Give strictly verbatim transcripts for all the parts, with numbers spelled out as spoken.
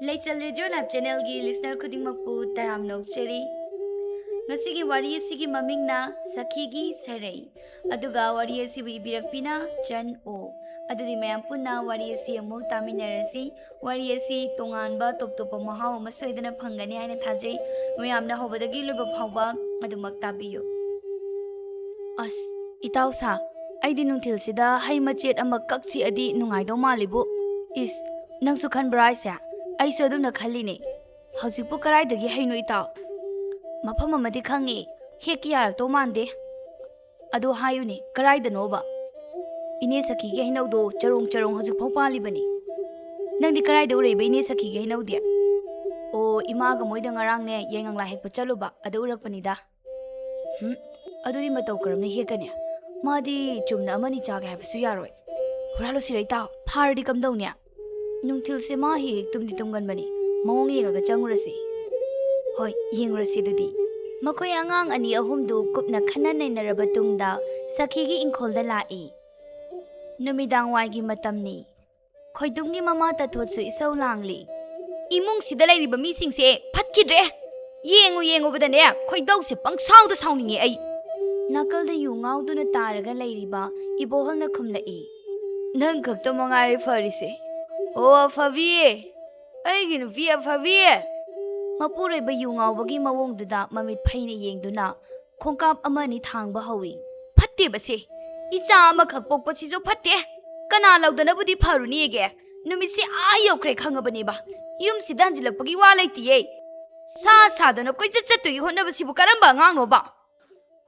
ꯂꯩꯆꯜ radio live ꯆꯦꯅꯦꯜꯒꯤ listener ꯈꯨꯗꯤꯡꯃꯛꯄꯨ ꯇꯔꯥꯝꯅ ꯑꯣꯛꯆꯔꯤ꯫ ꯉꯁꯤꯒꯤ ꯋꯥꯔꯤ ꯑꯁꯤꯒꯤ ꯃꯃꯤꯡꯅ ꯁꯈꯤꯒꯤ ꯁꯔꯩ, ꯑꯗꯨꯒ ꯋꯥꯔꯤ ꯑꯁꯤꯕꯨ ꯏꯕꯤꯔꯛꯄꯤꯅ ꯆꯟ ꯑꯣ꯫ ꯑꯗꯨꯗꯤ ꯃꯌꯥꯝ ꯄꯨꯟꯅ ꯋꯥꯔꯤ ꯑꯁꯤ ꯑꯃꯨꯛ ꯇꯥꯃꯤꯟꯅꯔꯁꯤ꯫ ꯋꯥꯔꯤ ꯑꯁꯤ ꯇꯣꯉꯥꯟꯕ, ꯇꯣꯞ ꯇꯣꯞꯄ ꯃꯍꯥꯎ ꯑꯃ ꯁꯣꯏꯗꯅ ꯐꯪꯒꯅꯤ ꯍꯥꯏꯅ ꯊꯥꯖꯩ꯫ ꯃꯌꯥꯝꯅ ꯍꯧꯕꯗꯒꯤ ꯂꯣꯏꯕ ꯐꯥꯎꯕ ꯑꯗꯨꯃꯛ ꯇꯥꯕꯤꯌꯨ꯫ ꯑꯁ, ꯏꯇꯥꯎ ꯁꯥ, ꯑꯩꯗꯤ ꯅꯨꯡꯊꯤꯜꯁꯤꯗ ꯍꯩ ꯃꯆꯦꯠ ꯑꯃ ꯀꯛ ꯆꯤꯛꯑꯗꯤ ꯅꯨꯡꯉꯥꯏꯗꯧ ꯃꯥꯜꯂꯤꯕꯨ꯫ ꯏꯁ, ꯅꯪꯁꯨ ꯈꯟꯕ꯭ꯔꯥ ꯍꯥꯏꯁꯦ? ꯑꯩꯁꯨ ꯑꯗꯨꯝꯅ ꯈꯜꯂꯤꯅꯦ꯫ ꯍꯧꯖꯤꯛꯄꯨ ꯀꯔꯥꯏꯗꯒꯤ ꯍꯩꯅꯣ, ꯏꯇꯥꯎ? ꯃꯐꯝ ꯑꯃꯗꯤ ꯈꯪꯉꯤ, ꯍꯦꯛꯀꯤ ꯌꯥꯔꯛꯇꯧ ꯃꯥꯟꯗꯦ꯫ ꯑꯗꯨ ꯍꯥꯏꯌꯨꯅꯦ, ꯀꯔꯥꯏꯗꯅꯣꯕ? ꯏꯅꯦ ꯁꯈꯤꯒꯤ ꯍꯩꯅꯧꯗꯣ ꯆꯔꯣꯡ ꯆꯔꯣꯡ ꯍꯧꯖꯤꯛꯐꯥꯎ ꯄꯥꯜꯂꯤꯕꯅꯤ꯫ ꯅꯪꯗꯤ ꯀꯔꯥꯏꯗ ꯎꯔꯛꯏꯕ ꯏꯅꯦ ꯁꯈꯤꯒꯤ ꯍꯩꯅꯧꯗꯤ? ꯑꯣ, ꯏꯃꯥꯒ ꯃꯣꯏꯗ ꯉꯔꯥꯡꯅꯦ ꯌꯥꯏꯉꯪꯂꯥ ꯍꯦꯛꯄ ꯆꯠꯂꯨꯕ, ꯑꯗ ꯎꯔꯛꯄꯅꯤꯗ꯫ ꯍꯨꯝ, ꯑꯗꯨꯗꯤ ꯃꯇꯧ ꯀꯔꯝꯅ ꯍꯦꯛꯀꯅꯤ? ꯃꯥꯗꯤ ꯆꯨꯝꯅ ꯑꯃꯅꯤ ꯆꯥꯒꯦ ꯍꯥꯏꯕꯁꯨ ꯌꯥꯔꯣꯏ꯫ ꯍꯨꯔꯥꯜꯂꯨꯁꯤꯔ ꯏꯇꯥꯎ? ꯐꯥꯔꯗꯤ ꯀꯝꯗꯧꯅꯤ? ꯅꯨꯡꯊꯤꯜꯁꯦ ꯃꯥ ꯍꯦꯛ ꯍꯦꯛ ꯇꯨꯝꯗꯤ ꯇꯨꯝꯒꯟꯕꯅꯤ꯫ ꯃꯑꯣꯡ ꯌꯦꯡꯉꯒ ꯆꯪꯉꯨꯔꯁꯤ꯫ ꯍꯣꯏ, ꯌꯦꯡꯉꯨꯔꯁꯤ ꯑꯗꯨꯗꯤ꯫ ꯃꯈꯣꯏ ꯑꯉꯥꯡ ꯑꯅꯤ ꯑꯍꯨꯝꯗꯨ ꯀꯨꯞꯅ ꯈꯟꯅ ꯅꯩꯅꯔꯕ ꯇꯨꯡꯗ ꯁꯈꯤꯒꯤ ꯏꯪꯈꯣꯜꯗ ꯂꯥꯛꯏ꯫ ꯅꯨꯃꯤꯗꯥꯡ ꯋꯥꯏꯒꯤ ꯃꯇꯝꯅꯤ꯫ ꯈꯣꯏꯗꯨꯝꯒꯤ ꯃꯃꯥ ꯇꯊꯣꯠꯁꯨ ꯏꯁꯧ ꯂꯥꯡꯂꯤ꯫ ꯏꯃꯨꯡꯁꯤꯗ ꯂꯩꯔꯤꯕ ꯃꯤꯁꯤꯡꯁꯦ ꯐꯠꯈꯤꯗ꯭ꯔꯦ꯫ ꯌꯦꯡꯉꯨ ꯌꯦꯡꯉꯨꯕꯗꯅꯦ ꯈꯣꯏꯗꯧꯁꯦ ꯄꯪꯁꯥꯎꯗ ꯁꯥꯎꯅꯤꯡꯉꯦ ꯑꯩ꯫ ꯅꯥꯀꯜꯗ ꯌꯨ ꯉꯥꯎꯗꯨꯅ ꯇꯥꯔꯒ ꯂꯩꯔꯤꯕ ꯏꯕꯣꯍꯜꯅ ꯈꯨꯝꯂꯛꯏ꯫ ꯅꯪ ꯈꯛꯇ ꯃꯉꯥꯏꯔꯦ ꯐꯔꯤꯁꯦ꯫ ꯑꯣ ꯑꯐꯕꯤ, ꯑꯩꯒꯤ ꯅꯨꯄꯤ ꯑꯐꯕꯤ꯫ ꯃꯄꯨꯔꯣꯏꯕ ꯌꯨ ꯉꯥꯎꯕꯒꯤ ꯃꯑꯣꯡꯗꯨꯗ ꯃꯃꯤꯠ ꯐꯩꯅ ꯌꯦꯡꯗꯨꯅ ꯈꯣꯡꯀꯥꯞ ꯑꯃ ꯑꯅꯤ ꯊꯥꯡꯕ ꯍꯧꯏ꯫ ꯐꯠꯇꯦꯕꯁꯦ, ꯏꯆꯥ ꯑꯃꯈꯛ ꯄꯣꯛꯄꯁꯤꯁꯨ ꯐꯠꯇꯦ꯫ ꯀꯅꯥ ꯂꯧꯗꯅꯕꯨꯗꯤ ꯐꯔꯨꯅꯤꯒꯦ? ꯅꯨꯃꯤꯠꯁꯦ ꯑꯥ ꯌꯧꯈ꯭ꯔꯦ ꯈꯪꯉꯕꯅꯦꯕ꯫ ꯌꯨꯝꯁꯤꯗ ꯍꯟꯖꯤꯜꯂꯛꯄꯒꯤ ꯋꯥ ꯂꯩꯇꯤꯌꯦ꯫ ꯁꯥ ꯁꯥꯗꯅ ꯀꯣꯏꯆꯠ ꯆꯠꯇꯣꯏꯒꯤ ꯍꯣꯠꯅꯕꯁꯤꯕꯨ ꯀꯔꯝꯕ ꯑꯉꯥꯡꯅꯣꯕ?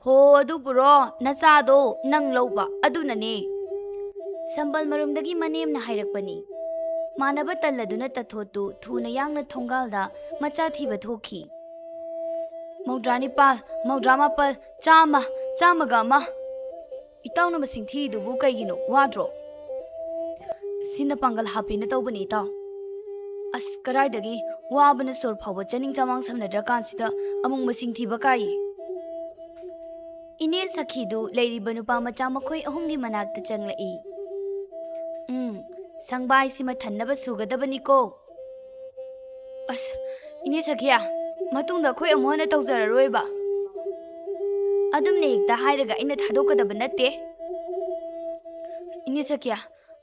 ꯍꯣ, ꯑꯗꯨꯕꯨꯔꯣ, ꯅꯆꯥꯗꯣ ꯅꯪ ꯂꯧꯕ ꯑꯗꯨꯅꯅꯦ꯫ ꯁꯝꯕꯜ ꯃꯔꯨꯝꯗꯒꯤ ꯃꯅꯦꯝꯅ ꯍꯥꯏꯔꯛꯄꯅꯤ꯫ ꯃꯥꯟꯅꯕ ꯇꯜꯂꯗꯨꯅ ꯇꯊꯣꯠꯇꯨ ꯊꯨꯅ ꯌꯥꯡꯅ ꯊꯣꯡꯒꯥꯜꯗ ꯃꯆꯥ ꯊꯤꯕ ꯊꯣꯛꯈꯤ꯫ ꯃꯧꯗ꯭ꯔꯥ ꯅꯤꯄꯥꯜ, ꯃꯧꯗ꯭ꯔꯥ ꯃꯥꯄꯜ, ꯆꯥꯝꯃ, ꯆꯥꯝꯃꯒ ꯑꯃ꯫ ꯏꯇꯥꯎꯅ ꯃꯁꯤꯡ ꯊꯤꯔꯤꯗꯨꯕꯨ ꯀꯩꯒꯤꯅꯣ? ꯋꯥꯗ꯭ꯔꯣ? ꯁꯤꯅ ꯄꯥꯡꯒꯜ ꯍꯥꯞꯄꯦꯅ ꯇꯧꯕꯅꯤ, ꯏꯇꯥꯎ꯫ ꯑꯁ, ꯀꯗꯥꯏꯗꯒꯤ ꯋꯥꯕꯅ ꯁꯣꯔ ꯐꯥꯎꯕ ꯆꯥꯅꯤꯡ ꯆꯃꯥꯡ ꯁꯝꯅꯗ꯭ꯔꯀꯥꯟꯁꯤꯗ ꯑꯃꯨꯛ ꯃꯁꯤꯡ ꯊꯤꯕ ꯀꯥꯏꯌꯦ꯫ ꯏꯅꯦ ꯁꯈꯤꯗꯨ ꯂꯩꯔꯤꯕ ꯅꯨꯄꯥ ꯃꯆꯥ ꯃꯈꯣꯏ ꯑꯍꯨꯝꯒꯤ ꯃꯅꯥꯛꯇ ꯆꯪꯂꯛꯏ꯫ ꯎꯝ, ꯁꯪꯕꯥꯏꯁꯤꯃ ꯊꯟꯅꯕ ꯁꯨꯒꯗꯕꯅꯤꯀꯣ꯫ ꯑꯁ, ꯏꯅꯦ ꯁꯈꯤꯌꯥ, ꯃꯇꯨꯡꯗ ꯑꯩꯈꯣꯏ ꯑꯃꯨꯛ ꯍꯟꯅ ꯇꯧꯖꯔꯔꯣꯏꯕ꯫ ꯑꯗꯨꯝꯅ ꯍꯦꯛꯇ ꯍꯥꯏꯔꯒ ꯑꯩꯅ ꯊꯥꯗꯣꯛꯀꯗꯕ ꯅꯠꯇꯦ꯫ ꯏꯅꯦ ꯁꯈꯤꯌꯥ,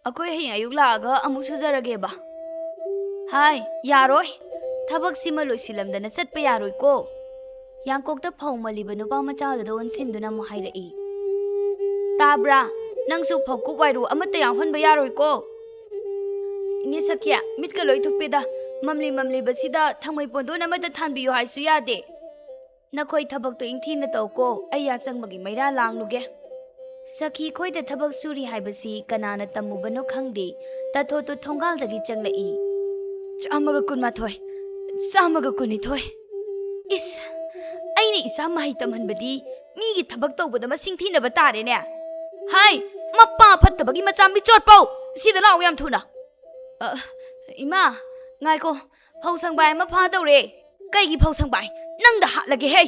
ꯑꯩꯈꯣꯏ ꯍꯌꯦꯡ ꯑꯌꯨꯛ ꯂꯥꯛꯑꯒ ꯑꯃꯨꯛ ꯁꯨꯖꯔꯒꯦꯕ꯫ ꯍꯥꯏ, ꯌꯥꯔꯣꯏ꯫ ꯊꯕꯛꯁꯤꯃ ꯂꯣꯏꯁꯤꯜꯂꯝꯗꯅ ꯆꯠꯄ ꯌꯥꯔꯣꯏꯀꯣ꯫ ꯌꯥꯡꯀꯣꯛꯇ ꯐꯧ ꯃꯜꯂꯤꯕ ꯅꯨꯄꯥ ꯃꯆꯥꯗꯨꯗ ꯑꯣꯟꯁꯤꯟꯗꯨꯅ ꯑꯃꯨꯛ ꯍꯥꯏꯔꯛꯏ꯫ ꯇꯥꯕ꯭ꯔꯥ? ꯅꯪꯁꯨ ꯐꯧꯀꯨꯞ ꯋꯥꯏꯔꯨ ꯑꯃꯠꯇ ꯌꯥꯎꯍꯟꯕ ꯌꯥꯔꯣꯏꯀꯣ꯫ ꯏꯅꯦ ꯁꯈꯤꯌꯥ, ꯃꯤꯠꯀ ꯂꯣꯏ ꯊꯨꯞꯄꯦꯗ꯫ ꯃꯝꯂꯤ ꯃꯝꯂꯤꯕꯁꯤꯗ ꯊꯥꯡꯃꯩ ꯄꯣꯟꯗꯣꯟ ꯑꯃꯠꯇ ꯊꯥꯟꯕꯤꯌꯨ ꯍꯥꯏꯁꯨ ꯌꯥꯗꯦ꯫ ꯅꯈꯣꯏ ꯊꯕꯛꯇꯣ ꯏꯪꯊꯤꯅ ꯇꯧꯀꯣ, ꯑꯩ ꯌꯥꯆꯪꯕꯒꯤ ꯃꯩꯔꯥ ꯂꯥꯡꯂꯨꯒꯦ꯫ ꯁꯈꯤ ꯈꯣꯏꯗ ꯊꯕꯛ ꯁꯨꯔꯤ ꯍꯥꯏꯕꯁꯤ ꯀꯅꯥꯅ ꯇꯝꯃꯨꯕꯅꯣ ꯈꯪꯗꯦ, ꯇꯥꯊꯣꯠꯇꯨ ꯊꯣꯡꯒꯥꯜꯗꯒꯤ ꯆꯪꯂꯛꯏ꯫ ꯆꯥꯝꯃꯒ ꯀꯨꯟꯃꯥꯊꯣꯏ, ꯆꯥꯝꯃꯒ ꯀꯨꯟꯅꯤꯊꯣꯏ꯫ ꯏꯁ, ꯑꯩꯅ ꯏꯆꯥ ꯃꯍꯩ ꯇꯝꯍꯟꯕꯗꯤ ꯃꯤꯒꯤ ꯊꯕꯛ ꯇꯧꯕꯗ ꯃꯁꯤꯡ ꯊꯤꯅꯕ ꯇꯥꯔꯦꯅꯦ꯫ ꯍꯥꯏ, ꯃꯄꯥ ꯐꯠꯇꯕꯒꯤ ꯃꯆꯥ ꯃꯤꯆꯣꯠꯄꯧ! ꯁꯤꯗ ꯂꯥꯛꯑꯣ ꯌꯥꯝ ꯊꯨꯅ꯫ ꯑ, ꯏꯃꯥ, ꯉꯥꯏꯈꯣ, ꯐꯧ ꯁꯪꯕꯥꯏ ꯑꯃ ꯐꯥꯗꯧꯔꯦ꯫ ꯀꯩꯒꯤ ꯐꯧ ꯁꯪꯕꯥꯏ? ꯅꯪꯗ ꯍꯥꯠꯂꯒꯦ ꯍꯦ!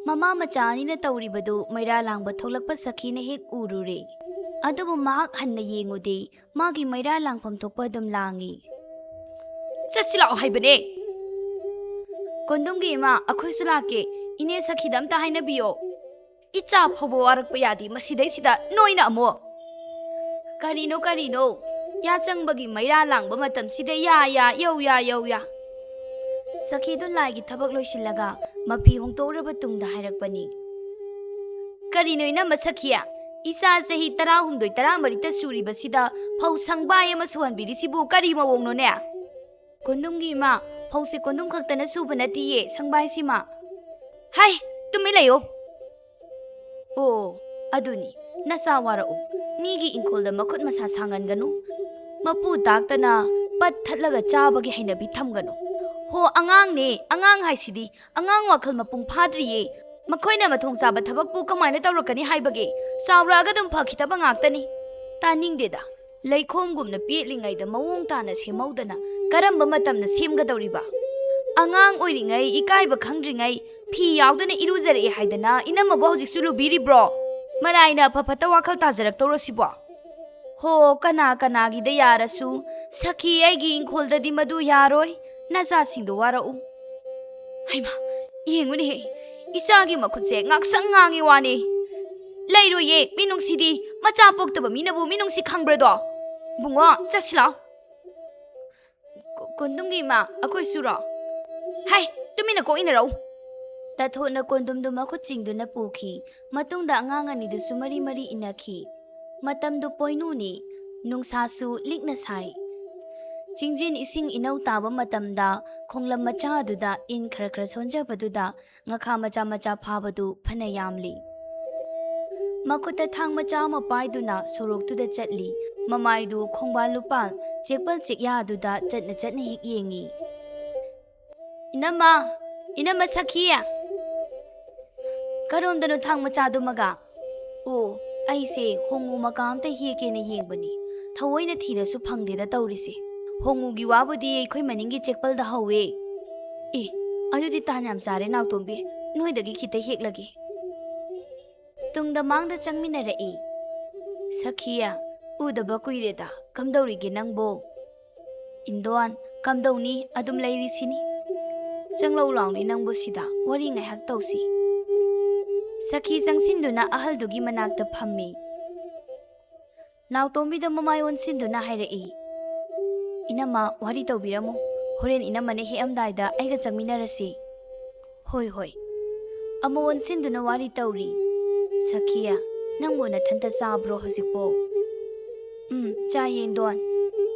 ꯃꯃꯥ ꯃꯆꯥ ꯑꯅꯤꯅ ꯇꯧꯔꯤꯕꯗꯨ ꯃꯩꯔꯥ ꯂꯥꯡꯕ ꯊꯣꯛꯂꯛꯄ ꯁꯈꯤꯅ ꯍꯦꯛ ꯎꯔꯨꯔꯦ꯫ ꯑꯗꯨꯕꯨ ꯃꯍꯥꯛ ꯍꯟꯅ ꯌꯦꯡꯉꯨꯗꯦ, ꯃꯥꯒꯤ ꯃꯩꯔꯥ ꯂꯥꯡꯐꯝ ꯊꯣꯛꯄ ꯑꯗꯨꯝ ꯂꯥꯡꯉꯤ꯫ ꯆꯠꯁꯤ ꯂꯥꯛꯑꯣ ꯍꯥꯏꯕꯅꯦ! ꯀꯣꯟꯗꯨꯝꯒꯤ ꯏꯃꯥ, ꯑꯩꯈꯣꯏꯁꯨ ꯂꯥꯛꯀꯦ꯫ ꯏꯅꯦ ꯁꯈꯤꯗ ꯑꯝꯇ ꯍꯥꯏꯅꯕꯤꯌꯣ꯫ ꯏꯆꯥ ꯐꯥꯎꯕ ꯋꯥꯔꯛꯄ ꯌꯥꯗꯦ ꯃꯁꯤꯗꯩꯁꯤꯗ ꯅꯣꯏꯅ ꯑꯃꯨꯛ꯫ ꯀꯔꯤꯅꯣ, ꯀꯔꯤꯅꯣ? ꯌꯥꯆꯪꯕꯒꯤ ꯃꯩꯔꯥ ꯂꯥꯡꯕ ꯃꯇꯝꯁꯤꯗ ꯌꯥ, ꯌꯥ, ꯌꯧ, ꯌꯥ, ꯌꯧ, ꯌꯥ꯫ ꯁꯈꯤꯗꯨ ꯂꯥꯏꯒꯤ ꯊꯕꯛ ꯂꯣꯏꯁꯤꯜꯂꯒ ꯃꯐꯤ ꯍꯣꯡꯗꯣꯛꯎꯔꯕ ꯇꯨꯡꯗ ꯍꯥꯏꯔꯛꯄꯅꯤ꯫ ꯀꯔꯤꯅꯣ ꯏꯅꯝꯃ ꯁꯈꯤ? ꯏꯆꯥ ꯆꯍꯤ ꯇꯔꯥꯍꯨꯝꯗꯣꯏ, ꯇꯔꯥꯃꯔꯤꯇ ꯁꯨꯔꯤꯕꯁꯤꯗ ꯐꯧ ꯁꯪꯕꯥꯏ ꯑꯃ ꯁꯨꯍꯟꯕꯤꯔꯤꯁꯤꯕꯨ ꯀꯔꯤ ꯃꯑꯣꯡꯅꯣꯅꯦ? ꯀꯣꯟꯗꯨꯝꯒꯤ ꯏꯃꯥ, ꯐꯧꯁꯦ ꯀꯣꯟꯗꯨꯝ ꯈꯛꯇꯅ ꯁꯨꯕ ꯅꯠꯇꯤꯌꯦ, ꯁꯪꯕꯥꯏꯁꯤꯃ꯫ ꯍꯩ, ꯇꯨꯃꯤꯟ ꯂꯩꯌꯨ꯫ ꯑꯣ, ꯑꯗꯨꯅꯤ, ꯅꯆꯥ ꯋꯥꯔꯛꯎ꯫ ꯃꯤꯒꯤ ꯏꯪꯈꯣꯜꯗ ꯃꯈꯨꯠ ꯃꯁꯥ ꯁꯥꯡꯍꯟꯒꯅꯨ꯫ ꯃꯄꯨ ꯇꯥꯛꯇꯅ ꯄꯠ ꯊꯠꯂꯒ ꯆꯥꯕꯒꯤ ꯍꯩꯅꯕꯤ ꯊꯝꯒꯅꯨ꯫ ꯍꯣ, ꯑꯉꯥꯡꯅꯦ, ꯑꯉꯥꯡ ꯍꯥꯏꯁꯤꯗꯤ, ꯑꯉꯥꯡ ꯋꯥꯈꯜ ꯃꯄꯨꯡ ꯐꯥꯗ꯭ꯔꯤꯌꯦ꯫ ꯃꯈꯣꯏꯅ ꯃꯊꯣꯡ ꯆꯥꯕ ꯊꯕꯛꯄꯨ ꯀꯃꯥꯏꯅ ꯇꯧꯔꯛꯀꯅꯤ ꯍꯥꯏꯕꯒꯦ? ꯆꯥꯎꯔꯛꯑꯒ ꯑꯗꯨꯝ ꯐꯈꯤꯗꯕ ꯉꯥꯛꯇꯅꯤ꯫ ꯇꯥꯅꯤꯡꯗꯦꯗ꯫ ꯂꯩꯈꯣꯝꯒꯨꯝꯅ ꯄꯦꯠꯂꯤꯉꯩꯗ ꯃꯑꯣꯡ ꯇꯥꯅ ꯁꯦꯝꯍꯧꯗꯅ ꯀꯔꯝꯕ ꯃꯇꯝꯗ ꯁꯦꯝꯒꯗꯧꯔꯤꯕ? ꯑꯉꯥꯡ ꯑꯣꯏꯔꯤꯉꯩ, ꯏꯀꯥꯏꯕ ꯈꯪꯗ꯭ꯔꯤꯉꯩ, ꯐꯤ ꯌꯥꯎꯗꯅ ꯏꯔꯨꯖꯔꯛꯑꯦ ꯍꯥꯏꯗꯅ ꯏꯅꯝꯃꯕꯨ ꯍꯧꯖꯤꯛꯁꯨ ꯂꯨꯕꯤꯔꯤꯕ꯭ꯔꯣ? ꯃꯔꯥꯏꯅ ꯑꯐ ꯐꯠꯇ ꯋꯥꯈꯜ ꯇꯥꯖꯔꯛꯇꯧꯔꯣ ꯁꯤꯕꯣ? ꯍꯣ, ꯀꯅꯥ ꯀꯅꯥꯒꯤꯗ ꯌꯥꯔꯁꯨ, ꯁꯈꯤ ꯑꯩꯒꯤ ꯏꯪꯈꯣꯜꯗꯗꯤ ꯃꯗꯨ ꯌꯥꯔꯣꯏ꯫ ꯅꯆꯥꯁꯤꯡꯗꯣ ꯋꯥꯔꯛꯎ꯫ ꯍꯩꯃꯥ, ꯌꯦꯡꯉꯨꯅꯦꯍꯦ, ꯏꯆꯥꯒꯤ ꯃꯈꯨꯠꯁꯦ ꯉꯥꯛꯁꯪ ꯉꯥꯡꯉꯤ ꯋꯥꯅꯤ꯫ ꯂꯩꯔꯣꯏꯌꯦ, ꯃꯤꯅꯨꯡꯁꯤꯗꯤ꯫ ꯃꯆꯥ ꯄꯣꯛꯇꯕ ꯃꯤꯅꯕꯨ ꯃꯤꯅꯨꯡꯁꯤ ꯈꯪꯕ꯭ꯔꯗꯣ? ꯕꯨꯡꯉꯣ, ꯆꯠꯁꯤ ꯂꯥꯎ꯫ ꯀꯣ-, ꯀꯣꯟꯗꯨꯝꯒꯤ ꯏꯃꯥ, ꯑꯩꯈꯣꯏꯁꯨꯔꯣ? ꯍꯥꯏ, ꯇꯨꯃꯤꯟꯅ ꯀꯣꯛ ꯏꯟꯅꯔꯛꯎ꯫ ꯇꯥꯊꯣꯠꯅ ꯀꯣꯟꯗꯨꯝꯗꯨ ꯃꯈꯨꯠ ꯆꯤꯡꯗꯨꯅ ꯄꯨꯈꯤ꯫ ꯃꯇꯨꯡꯗ ꯑꯉꯥꯡ ꯑꯅꯤꯗꯨꯁꯨ ꯃꯔꯤ ꯃꯔꯤ ꯏꯟꯅꯈꯤ꯫ ꯃꯇꯝꯗꯨ ꯄꯣꯏꯅꯨꯅꯤ, ꯅꯨꯡꯁꯥꯁꯨ ꯂꯤꯛꯅ ꯁꯥꯏ꯫ ꯆꯤꯡꯖꯤꯟ ꯏꯁꯤꯡ ꯏꯅꯧ ꯇꯥꯕ ꯃꯇꯝꯗ ꯈꯣꯡꯂꯝ ꯃꯆꯥ ꯑꯗꯨꯗ ꯏꯟ ꯈꯔ ꯈꯔ ꯁꯣꯟꯖꯕꯗꯨꯗ ꯉꯥꯈꯥ ꯃꯆꯥ ꯃꯆꯥ ꯐꯥꯕꯗꯨ ꯐꯅ ꯌꯥꯝꯂꯤ꯫ ꯃꯈꯨꯠꯇ ꯊꯥꯡ ꯃꯆꯥ ꯑꯃ ꯄꯥꯏꯗꯨꯅ ꯁꯣꯔꯣꯛꯇꯨꯗ ꯆꯠꯂꯤ꯫ ꯃꯃꯥꯏꯗꯨ ꯈꯣꯡꯕꯥꯜ ꯂꯨꯄꯥꯜ ꯆꯦꯛꯄꯜ ꯆꯦꯛꯌꯥꯗꯨꯗ ꯆꯠꯅ ꯆꯠꯅ ꯍꯦꯛ ꯌꯦꯡꯉꯤ꯫ "ꯏꯅꯝꯃ, ꯏꯅꯝꯃ ꯁꯈꯤ!" "ꯀꯔꯣꯝꯗꯅꯣ ꯊꯥꯡ ꯃꯆꯥꯗꯨꯃꯒ?" "ꯑꯣ, ꯑꯩꯁꯦ ꯍꯣꯡꯉꯨ ꯃꯀꯥ ꯑꯝꯇ ꯍꯦꯛꯀꯦꯅ ꯌꯦꯡꯕꯅꯤ꯫ ꯊꯑꯣꯏꯅ ꯊꯤꯔꯁꯨ ꯐꯪꯗꯦꯗ ꯇꯧꯔꯤꯁꯦ꯫ ꯍꯣꯡꯉꯨꯒꯤ ꯋꯥꯕꯨꯗꯤ ꯑꯩꯈꯣꯏ ꯃꯅꯤꯡꯒꯤ ꯆꯦꯛꯄꯜꯗ ꯍꯧꯋꯦ꯫" "ꯑꯦ, ꯑꯗꯨꯗꯤ ꯇꯥꯟ ꯌꯥꯝ ꯆꯥꯔꯦ ꯅꯥꯎꯇꯣꯝꯕꯤ, ꯅꯣꯏꯗꯒꯤ ꯈꯤꯇ ꯍꯦꯛꯂꯒꯦ꯫" ꯇꯨꯡꯗ ꯃꯥꯡꯗ ꯆꯪꯃꯤꯟꯅꯔꯛꯏ꯫ "ꯁꯈꯤꯌꯥ, ꯎꯗꯕ ꯀꯨꯏꯔꯦꯗ, ꯀꯝꯗꯧꯔꯤꯒꯦ ꯅꯪꯕꯣ?" "ꯏꯟꯗꯣꯟ, ꯀꯝꯗꯧꯅꯤ, ꯑꯗꯨꯝ ꯂꯩꯔꯤꯁꯤꯅꯤ꯫ ꯆꯪꯂꯧ ꯂꯥꯎꯅꯤ ꯅꯪꯕꯨ ꯁꯤꯗ, ꯋꯥꯔꯤ ꯉꯥꯏꯍꯥꯛ ꯇꯧꯁꯤ꯫" ꯁꯈꯤ ꯆꯪꯁꯤꯟꯗꯨꯅ ꯑꯍꯜꯗꯨꯒꯤ ꯃꯅꯥꯛꯇ ꯐꯝꯃꯤ꯫ ꯅꯥꯎꯇꯣꯝꯕꯤꯗ ꯃꯃꯥꯏ ꯑꯣꯟꯁꯤꯟꯗꯨꯅ ꯍꯥꯏꯔꯛꯏ, "ꯏꯅꯝꯃ, ꯋꯥꯔꯤ ꯇꯧꯕꯤꯔꯝꯃꯨ꯫ ꯍꯣꯔꯦꯟ ꯏꯅꯝꯃꯅ ꯍꯦꯛꯑꯝꯗꯥꯏꯗ ꯑꯩꯒ ꯆꯪꯃꯤꯟꯅꯔꯁꯤ꯫" "ꯍꯣꯏ, ꯍꯣꯏ꯫" ꯑꯃꯨꯛ ꯑꯣꯟꯁꯤꯟꯗꯨꯅ ꯋꯥꯔꯤ ꯇꯧꯔꯤ꯫ "ꯁꯈꯤꯌꯥ, ꯅꯪꯕꯨ ꯅꯊꯟꯇ ꯆꯥꯕ꯭ꯔꯣ ꯍꯧꯖꯤꯛꯄꯣ?" "ꯎꯝ, ꯆꯥꯏꯌꯦ, ꯏꯟꯗꯣꯟ꯫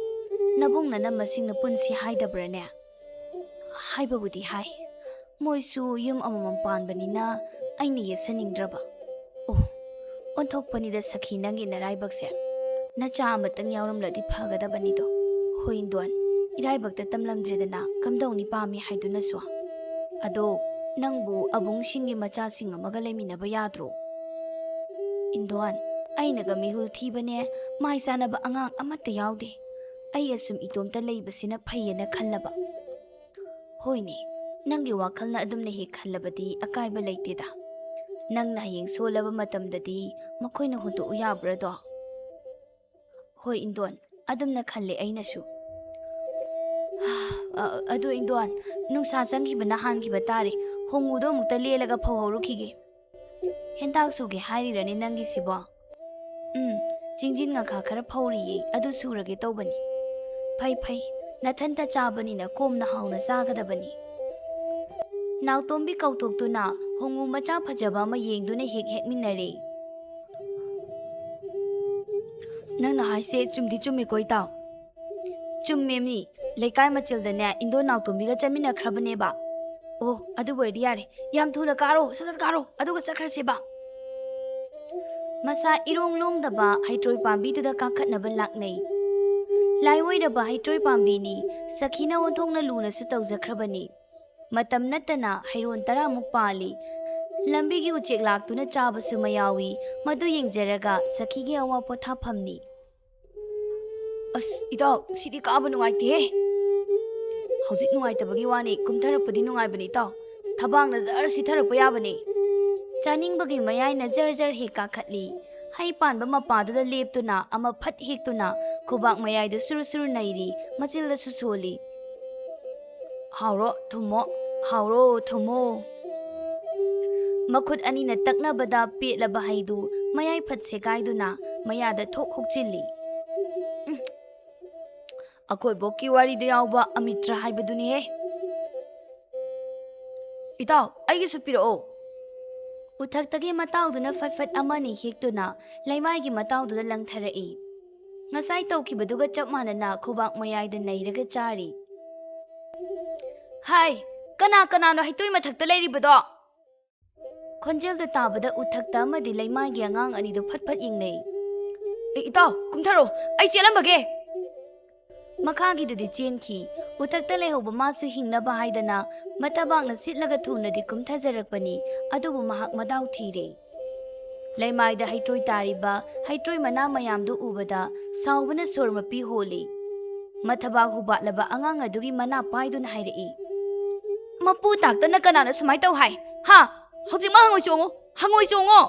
ꯅꯕꯨꯡ ꯅꯅꯝꯃꯁꯤꯡꯅ ꯄꯨꯟꯁꯤ ꯍꯥꯏꯗꯕ꯭ꯔꯥꯅꯦ?" "ꯍꯥꯏꯕꯕꯨꯗꯤ ꯍꯥꯏ꯫ ꯃꯣꯏꯁꯨ ꯌꯨꯝ ꯑꯃꯃꯝ ꯄꯥꯟꯕꯅꯤꯅ ꯑꯩꯅ ꯌꯦꯠꯁꯟꯅꯤꯡꯗ꯭ꯔꯕ꯫" "ꯑꯣ, ꯑꯣꯟꯊꯣꯛꯄꯅꯤꯗ ꯁꯈꯤ, ꯅꯪꯒꯤ ꯅꯔꯥꯏꯕꯛꯁꯦ꯫ ꯅꯆꯥ ꯑꯃꯇꯪ ꯌꯥꯎꯔꯝꯂꯗꯤ ꯐꯒꯗꯕꯅꯤꯗꯣ꯫ ꯍꯣꯏ, ꯏꯟꯗꯣꯟ, ꯏꯔꯥꯏꯕꯛꯇ ꯇꯝꯂꯝꯗ꯭ꯔꯦꯗꯅ, ꯀꯝꯗꯧꯅꯤ ꯄꯥꯝꯃꯤ ꯍꯥꯏꯗꯨꯅꯁꯨ꯫ ꯑꯗꯣ ꯅꯪꯕꯨ ꯑꯕꯨꯡꯁꯤꯡꯒꯤ ꯃꯆꯥꯁꯤꯡ ꯑꯃꯒ ꯂꯩꯃꯤꯟꯅꯕ ꯌꯥꯗ꯭ꯔꯣ?" "ꯏꯟꯗꯣꯟ, ꯑꯩꯅꯒ ꯃꯤꯍꯨꯜ ꯊꯤꯕꯅꯦ, ꯃꯥꯏ ꯆꯥꯅꯕ ꯑꯉꯥꯡ ꯑꯃꯠꯇ ꯌꯥꯎꯗꯦ꯫ ꯑꯩ ꯑꯁꯨꯝ ꯏꯇꯣꯝꯇ ꯂꯩꯕꯁꯤꯅ ꯐꯩꯌꯦꯅ ꯈꯜꯂꯕ꯫" "ꯍꯣꯏꯅꯦ, ꯅꯪꯒꯤ ꯋꯥꯈꯜꯅ ꯑꯗꯨꯝꯅ ꯍꯦꯛ ꯈꯜꯂꯕꯗꯤ ꯑꯀꯥꯏꯕ ꯂꯩꯇꯦꯗ꯫ ꯅꯪꯅ ꯍꯌꯦꯡ ꯁꯣꯜꯂꯕ ꯃꯇꯝꯗꯗꯤ ꯃꯈꯣꯏꯅ ꯍꯨꯟꯗꯣꯛꯎ ꯌꯥꯕ꯭ꯔꯥꯗꯣ?" "ꯍꯣꯏ, ꯏꯟꯗꯣꯟ, ꯑꯗꯨꯝꯅ ꯈꯜꯂꯦ ꯑꯩꯅꯁꯨ꯫" ꯑ, ꯑꯗꯨ ꯏꯟꯗꯣꯟ, ꯅꯨꯡꯁꯥ ꯆꯪꯈꯤꯕꯅ ꯍꯥꯟꯈꯤꯕ ꯇꯥꯔꯦ꯫ ꯍꯣꯡꯉꯨꯗꯣ ꯑꯃꯨꯛꯇ ꯂꯦꯜꯂꯒ ꯐꯧꯍꯧꯔꯨꯈꯤꯒꯦ꯫ ꯍꯦꯟꯇꯥꯛ ꯁꯨꯒꯦ ꯍꯥꯏꯔꯤꯔꯅꯦ ꯅꯪꯒꯤꯁꯤꯕꯣ? ꯎꯝ, ꯆꯤꯡꯖꯤꯟ ꯉꯥꯈꯥ ꯈꯔ ꯐꯧꯔꯤꯌꯦ, ꯑꯗꯨ ꯁꯨꯔꯒꯦ ꯇꯧꯕꯅꯤ꯫ ꯐꯩ, ꯐꯩ, ꯅꯊꯟꯇ ꯆꯥꯕꯅꯤꯅ ꯀꯣꯝꯅ ꯍꯥꯎꯅ ꯆꯥꯒꯗꯕꯅꯤ꯫ ꯅꯥꯎꯇꯣꯝꯕꯤ ꯀꯧꯊꯣꯛꯇꯨꯅ ꯍꯣꯡꯉꯨ ꯃꯆꯥ ꯐꯖꯕ ꯑꯃ ꯌꯦꯡꯗꯨꯅ ꯍꯦꯛ ꯍꯦꯛꯃꯤꯟꯅꯔꯦ꯫ ꯅꯪꯅ ꯍꯥꯏꯁꯦ ꯆꯨꯝꯗꯤ ꯆꯨꯝꯃꯤꯀꯣ, ꯏꯇꯥꯎ? ꯆꯨꯝꯃꯦꯃꯤ, ꯂꯩꯀꯥꯏ ꯃꯆꯤꯜꯗꯅꯦ ꯏꯟꯗꯣ ꯅꯥꯎꯇꯣꯝꯕꯤꯒ ꯆꯠꯃꯤꯟꯅꯈ꯭ꯔꯕꯅꯦꯕ꯫ ꯑꯣ, ꯑꯗꯨꯕꯨ ꯑꯣꯏꯔꯗꯤ ꯌꯥꯔꯦ, ꯌꯥꯝ ꯊꯨꯅ ꯀꯥꯔꯣ, ꯁꯠ ꯁꯠ ꯀꯥꯔꯣ, ꯑꯗꯨꯒ ꯆꯠꯈ꯭ꯔꯁꯦꯕ꯫ ꯃꯁꯥ ꯏꯔꯣꯡ ꯂꯣꯡꯗꯕ ꯍꯩꯇ꯭ꯔꯣꯏ ꯄꯥꯝꯕꯤꯗꯨꯗ ꯀꯥꯈꯠꯅꯕ ꯂꯥꯛꯅꯩ꯫ ꯂꯥꯏꯑꯣꯏꯔꯕ ꯍꯩꯇ꯭ꯔꯣꯏ ꯄꯥꯝꯕꯤꯅꯤ, ꯁꯈꯤꯅ ꯑꯣꯟꯊꯣꯛꯅ ꯂꯨꯅꯁꯨ ꯇꯧꯖꯈ꯭ꯔꯕꯅꯤ꯫ ꯃꯇꯝ ꯅꯠꯇꯅ ꯍꯩꯔꯣꯟ ꯇꯔꯥꯃꯨꯛ ꯄꯥꯜꯂꯤ꯫ ꯂꯝꯕꯤꯒꯤ ꯎꯆꯦꯛ ꯂꯥꯛꯇꯨꯅ ꯆꯥꯕꯁꯨ ꯃꯌꯥꯎꯏ꯫ ꯃꯗꯨ ꯌꯦꯡꯖꯔꯒ ꯁꯈꯤꯒꯤ ꯑꯋꯥ ꯄꯣꯊꯥꯐꯝꯅꯤ꯫ ꯑꯁ, ꯏꯇꯥꯎ, ꯁꯤꯗꯤ ꯀꯥꯕ ꯅꯨꯡꯉꯥꯏꯇꯦꯍꯦ꯫ ꯍꯧꯖꯤꯛ ꯅꯨꯡꯉꯥꯏꯇꯕꯒꯤ ꯋꯥꯅꯤ, ꯀꯨꯝꯊꯔꯛꯄꯗꯤ ꯅꯨꯡꯉꯥꯏꯕꯅꯤ, ꯏꯇꯥꯎ꯫ ꯊꯕꯥꯛꯅ ꯖꯔ ꯁꯤꯊꯔꯛꯄ ꯌꯥꯕꯅꯤ꯫ ꯆꯥꯅꯤꯡꯕꯒꯤ ꯃꯌꯥꯏꯅ ꯖꯔ ꯖꯔ ꯍꯦꯛ ꯀꯥꯈꯠꯂꯤ꯫ ꯍꯩ ꯄꯥꯟꯕ ꯃꯄꯥꯗꯨꯗ ꯂꯦꯞꯇꯨꯅ ꯑꯃ ꯐꯠ ꯍꯦꯛꯇꯨꯅ ꯈꯨꯕꯥꯛ ꯃꯌꯥꯏꯗ ꯁꯨꯔꯨ ꯁꯨꯔꯨ ꯅꯩꯔꯤ, ꯃꯆꯤꯜꯗꯁꯨ ꯁꯣꯜꯂꯤ꯫ ꯍꯥꯎꯔꯣ, ꯊꯨꯝꯃꯣ, ꯍꯥꯎꯔꯣ, ꯊꯨꯝꯃꯣ꯫ ꯃꯈꯨꯠ ꯑꯅꯤꯅ ꯇꯛꯅꯕꯗ ꯄꯦꯠꯂꯕ ꯍꯩꯗꯨ ꯃꯌꯥꯏ ꯐꯠ ꯁꯦꯒꯥꯏꯗꯨꯅ ꯃꯌꯥꯗ ꯊꯣꯛ ꯍꯨꯛꯆꯤꯜꯂꯤ꯫ ꯎꯝ꯫ ꯑꯩꯈꯣꯏ ꯕꯣꯛꯀꯤ ꯋꯥꯔꯤꯗ ꯌꯥꯎꯕ ꯑꯃꯤꯇ꯭ꯔ ꯍꯥꯏꯕꯗꯨꯅꯤꯍꯦ꯫ ꯏꯇꯥꯎ, ꯑꯩꯒꯤꯁꯨ ꯄꯤꯔꯛꯑꯣ꯫ ꯎꯊꯛꯇꯒꯤ ꯃꯇꯥꯎꯗꯨꯅ ꯐꯠ ꯐꯠ ꯑꯃꯅꯤ ꯍꯦꯛꯇꯨꯅ ꯂꯩꯃꯥꯏꯒꯤ ꯃꯇꯥꯎꯗꯨꯗ ꯂꯪꯊꯔꯛꯏ꯫ ꯉꯁꯥꯏ ꯇꯧꯈꯤꯕꯗꯨꯒ ꯆꯞ ꯃꯥꯟꯅꯅ ꯈꯨꯕꯥꯛ ꯃꯌꯥꯏꯗ ꯅꯩꯔꯒ ꯆꯥꯔꯤ꯫ ꯍꯥꯏ, ꯀꯅꯥ ꯀꯅꯥꯅꯣ ꯍꯩꯇꯣꯏ ꯃꯊꯛꯇ ꯂꯩꯔꯤꯕꯗꯣ? ꯈꯣꯟꯖꯦꯜꯗꯨ ꯇꯥꯕꯗ ꯎꯊꯛꯇ ꯑꯃꯗꯤ ꯂꯩꯃꯥꯏꯒꯤ ꯑꯉꯥꯡ ꯑꯅꯤꯗꯨ ꯐꯠ ꯐꯠ ꯌꯦꯡꯅꯩ꯫ "ꯑꯦ, ꯏꯇꯥꯎ, ꯀꯨꯝꯊꯔꯣ, ꯑꯩ ꯆꯦꯜꯂꯝꯃꯒꯦ!" ꯃꯈꯥꯒꯤꯗꯨꯗꯤ ꯆꯦꯟꯈꯤ꯫ ꯎꯊꯛꯇ ꯂꯩꯍꯧꯕ ꯃꯥꯁꯨ ꯍꯤꯡꯅꯕ ꯍꯥꯏꯗꯅ ꯃꯊꯕꯥꯛꯅ ꯁꯤꯠꯂꯒ ꯊꯨꯅꯗꯤ ꯀꯨꯝꯊꯖꯔꯛꯄꯅꯤ, ꯑꯗꯨꯕꯨ ꯃꯍꯥꯛ ꯃꯗꯥꯎ ꯊꯤꯔꯦ꯫ ꯂꯩꯃꯥꯏꯗ ꯍꯩꯇ꯭ꯔꯣꯏ ꯇꯥꯔꯤꯕ ꯍꯩꯇ꯭ꯔꯣꯏ ꯃꯅꯥ ꯃꯌꯥꯝꯗꯨ ꯎꯕꯗ ꯁꯥꯎꯕꯅ ꯁꯣꯔ ꯃꯄꯤ ꯍꯣꯜꯂꯤ꯫ ꯃꯊꯕꯥꯛ ꯍꯨꯕꯥꯠꯂꯕ ꯑꯉꯥꯡ ꯑꯗꯨꯒꯤ ꯃꯅꯥ ꯄꯥꯏꯗꯨꯅ ꯍꯥꯏꯔꯛꯏ, "ꯃꯄꯨ ꯇꯥꯛꯇꯅ ꯀꯅꯥꯅ ꯁꯨꯃꯥꯏ ꯇꯧ ꯍꯥꯏ? ꯍꯥ? ꯍꯧꯖꯤꯛꯃꯛ ꯍꯪꯉꯣꯏ ꯆꯣꯡꯉꯨ! ꯍꯪꯉꯣꯏ ꯆꯣꯡꯉꯣ!"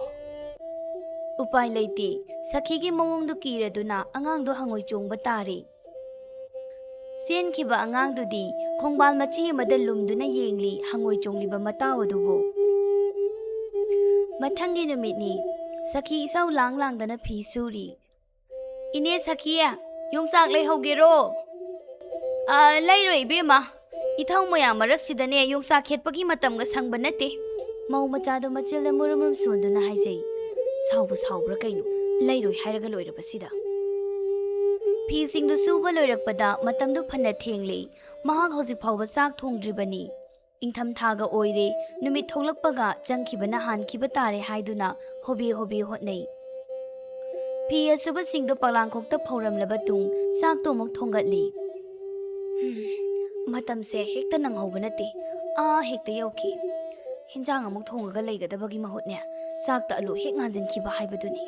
ꯎꯄꯥꯏ ꯂꯩꯇꯦ꯫ ꯁꯈꯤꯒꯤ ꯃꯑꯣꯡꯗꯨ ꯀꯤꯔꯗꯨꯅ ꯑꯉꯥꯡꯗꯨ ꯍꯪꯉꯣꯏ ꯆꯣꯡꯕ ꯇꯥꯔꯦ꯫ ꯆꯦꯟꯈꯤꯕ ꯑꯉꯥꯡꯗꯨꯗꯤ ꯈꯣꯡꯕꯥꯜ ꯃꯆꯤ ꯑꯃꯗ ꯂꯨꯝꯗꯨꯅ ꯌꯦꯡꯂꯤ, ꯍꯪꯉꯣꯏ ꯆꯣꯡꯂꯤꯕ ꯃꯇꯥꯎ ꯑꯗꯨꯕꯨ꯫ ꯃꯊꯪꯒꯤ ꯅꯨꯃꯤꯠꯅꯤ꯫ ꯁꯈꯤ ꯏꯁꯧ ꯂꯥꯡ ꯂꯥꯡꯗꯅ ꯐꯤ ꯁꯨꯔꯤ꯫ "ꯏꯅꯦ ꯁꯈꯤ, ꯌꯣꯡꯆꯥꯛ ꯂꯩꯍꯧꯒꯦꯔꯣ?" "ꯑ, ꯂꯩꯔꯣꯏ ꯏꯕꯦꯝꯃ, ꯏꯊꯧ ꯃꯌꯥꯝ ꯃꯔꯛꯁꯤꯗꯅꯦ ꯌꯣꯡꯆꯥꯛ ꯈꯦꯠꯄꯒꯤ ꯃꯇꯝꯒ ꯁꯪꯕ ꯅꯠꯇꯦ", ꯃꯧ ꯃꯆꯥꯗꯣ ꯃꯆꯤꯜꯗ ꯃꯨꯔꯨꯝ ꯃꯨꯔꯨꯝ ꯁꯣꯟꯗꯨꯅ ꯍꯥꯏꯖꯩ꯫ ꯁꯥꯎꯕꯨ ꯁꯥꯎꯕ꯭ꯔꯥ ꯀꯩꯅꯣ, ꯂꯩꯔꯣꯏ ꯍꯥꯏꯔꯒ ꯂꯣꯏꯔꯕꯁꯤꯗ꯫ ꯐꯤꯁꯤꯡꯗꯨ ꯁꯨꯕ ꯂꯣꯏꯔꯛꯄꯗ ꯃꯇꯝꯗꯨ ꯐꯅ ꯊꯦꯡꯂꯦ꯫ ꯃꯍꯥꯛ ꯍꯧꯖꯤꯛ ꯐꯥꯎꯕ ꯆꯥꯛ ꯊꯣꯡꯗ꯭ꯔꯤꯕꯅꯤ꯫ ꯏꯪꯊꯝꯊꯥꯒ ꯑꯣꯏꯔꯦ, ꯅꯨꯃꯤꯠ ꯊꯣꯛꯂꯛꯄꯒ ꯆꯪꯈꯤꯕꯅ ꯍꯥꯟꯈꯤꯕ ꯇꯥꯔꯦ ꯍꯥꯏꯗꯨꯅ ꯍꯣꯕꯦ ꯍꯣꯕꯦ ꯍꯣꯠꯅꯩ꯫ ꯐꯤ ꯑꯁꯨꯕꯁꯤꯡꯗꯨ ꯄꯣꯂꯥꯡꯈꯣꯛꯇ ꯐꯧꯔꯝꯂꯕ ꯇꯨꯡ ꯆꯥꯛꯇꯨ ꯑꯃꯨꯛ ꯊꯣꯡꯒꯠꯂꯤ꯫ ꯍꯝ, ꯃꯇꯝꯁꯦ ꯍꯦꯛꯇ ꯅꯪꯍꯧꯕ ꯅꯠꯇꯦ, ꯑꯥ ꯍꯦꯛꯇ ꯌꯧꯈꯤ꯫ ꯍꯤꯟꯖꯥꯡ ꯑꯃꯨꯛ ꯊꯣꯡꯉꯒ ꯂꯩꯒꯗꯕꯒꯤ ꯃꯍꯨꯠꯅꯦ, ꯆꯥꯛꯇ ꯑꯂꯨ ꯍꯦꯛ ꯉꯥꯟꯁꯤꯟꯈꯤꯕ ꯍꯥꯏꯕꯗꯨꯅꯤ꯫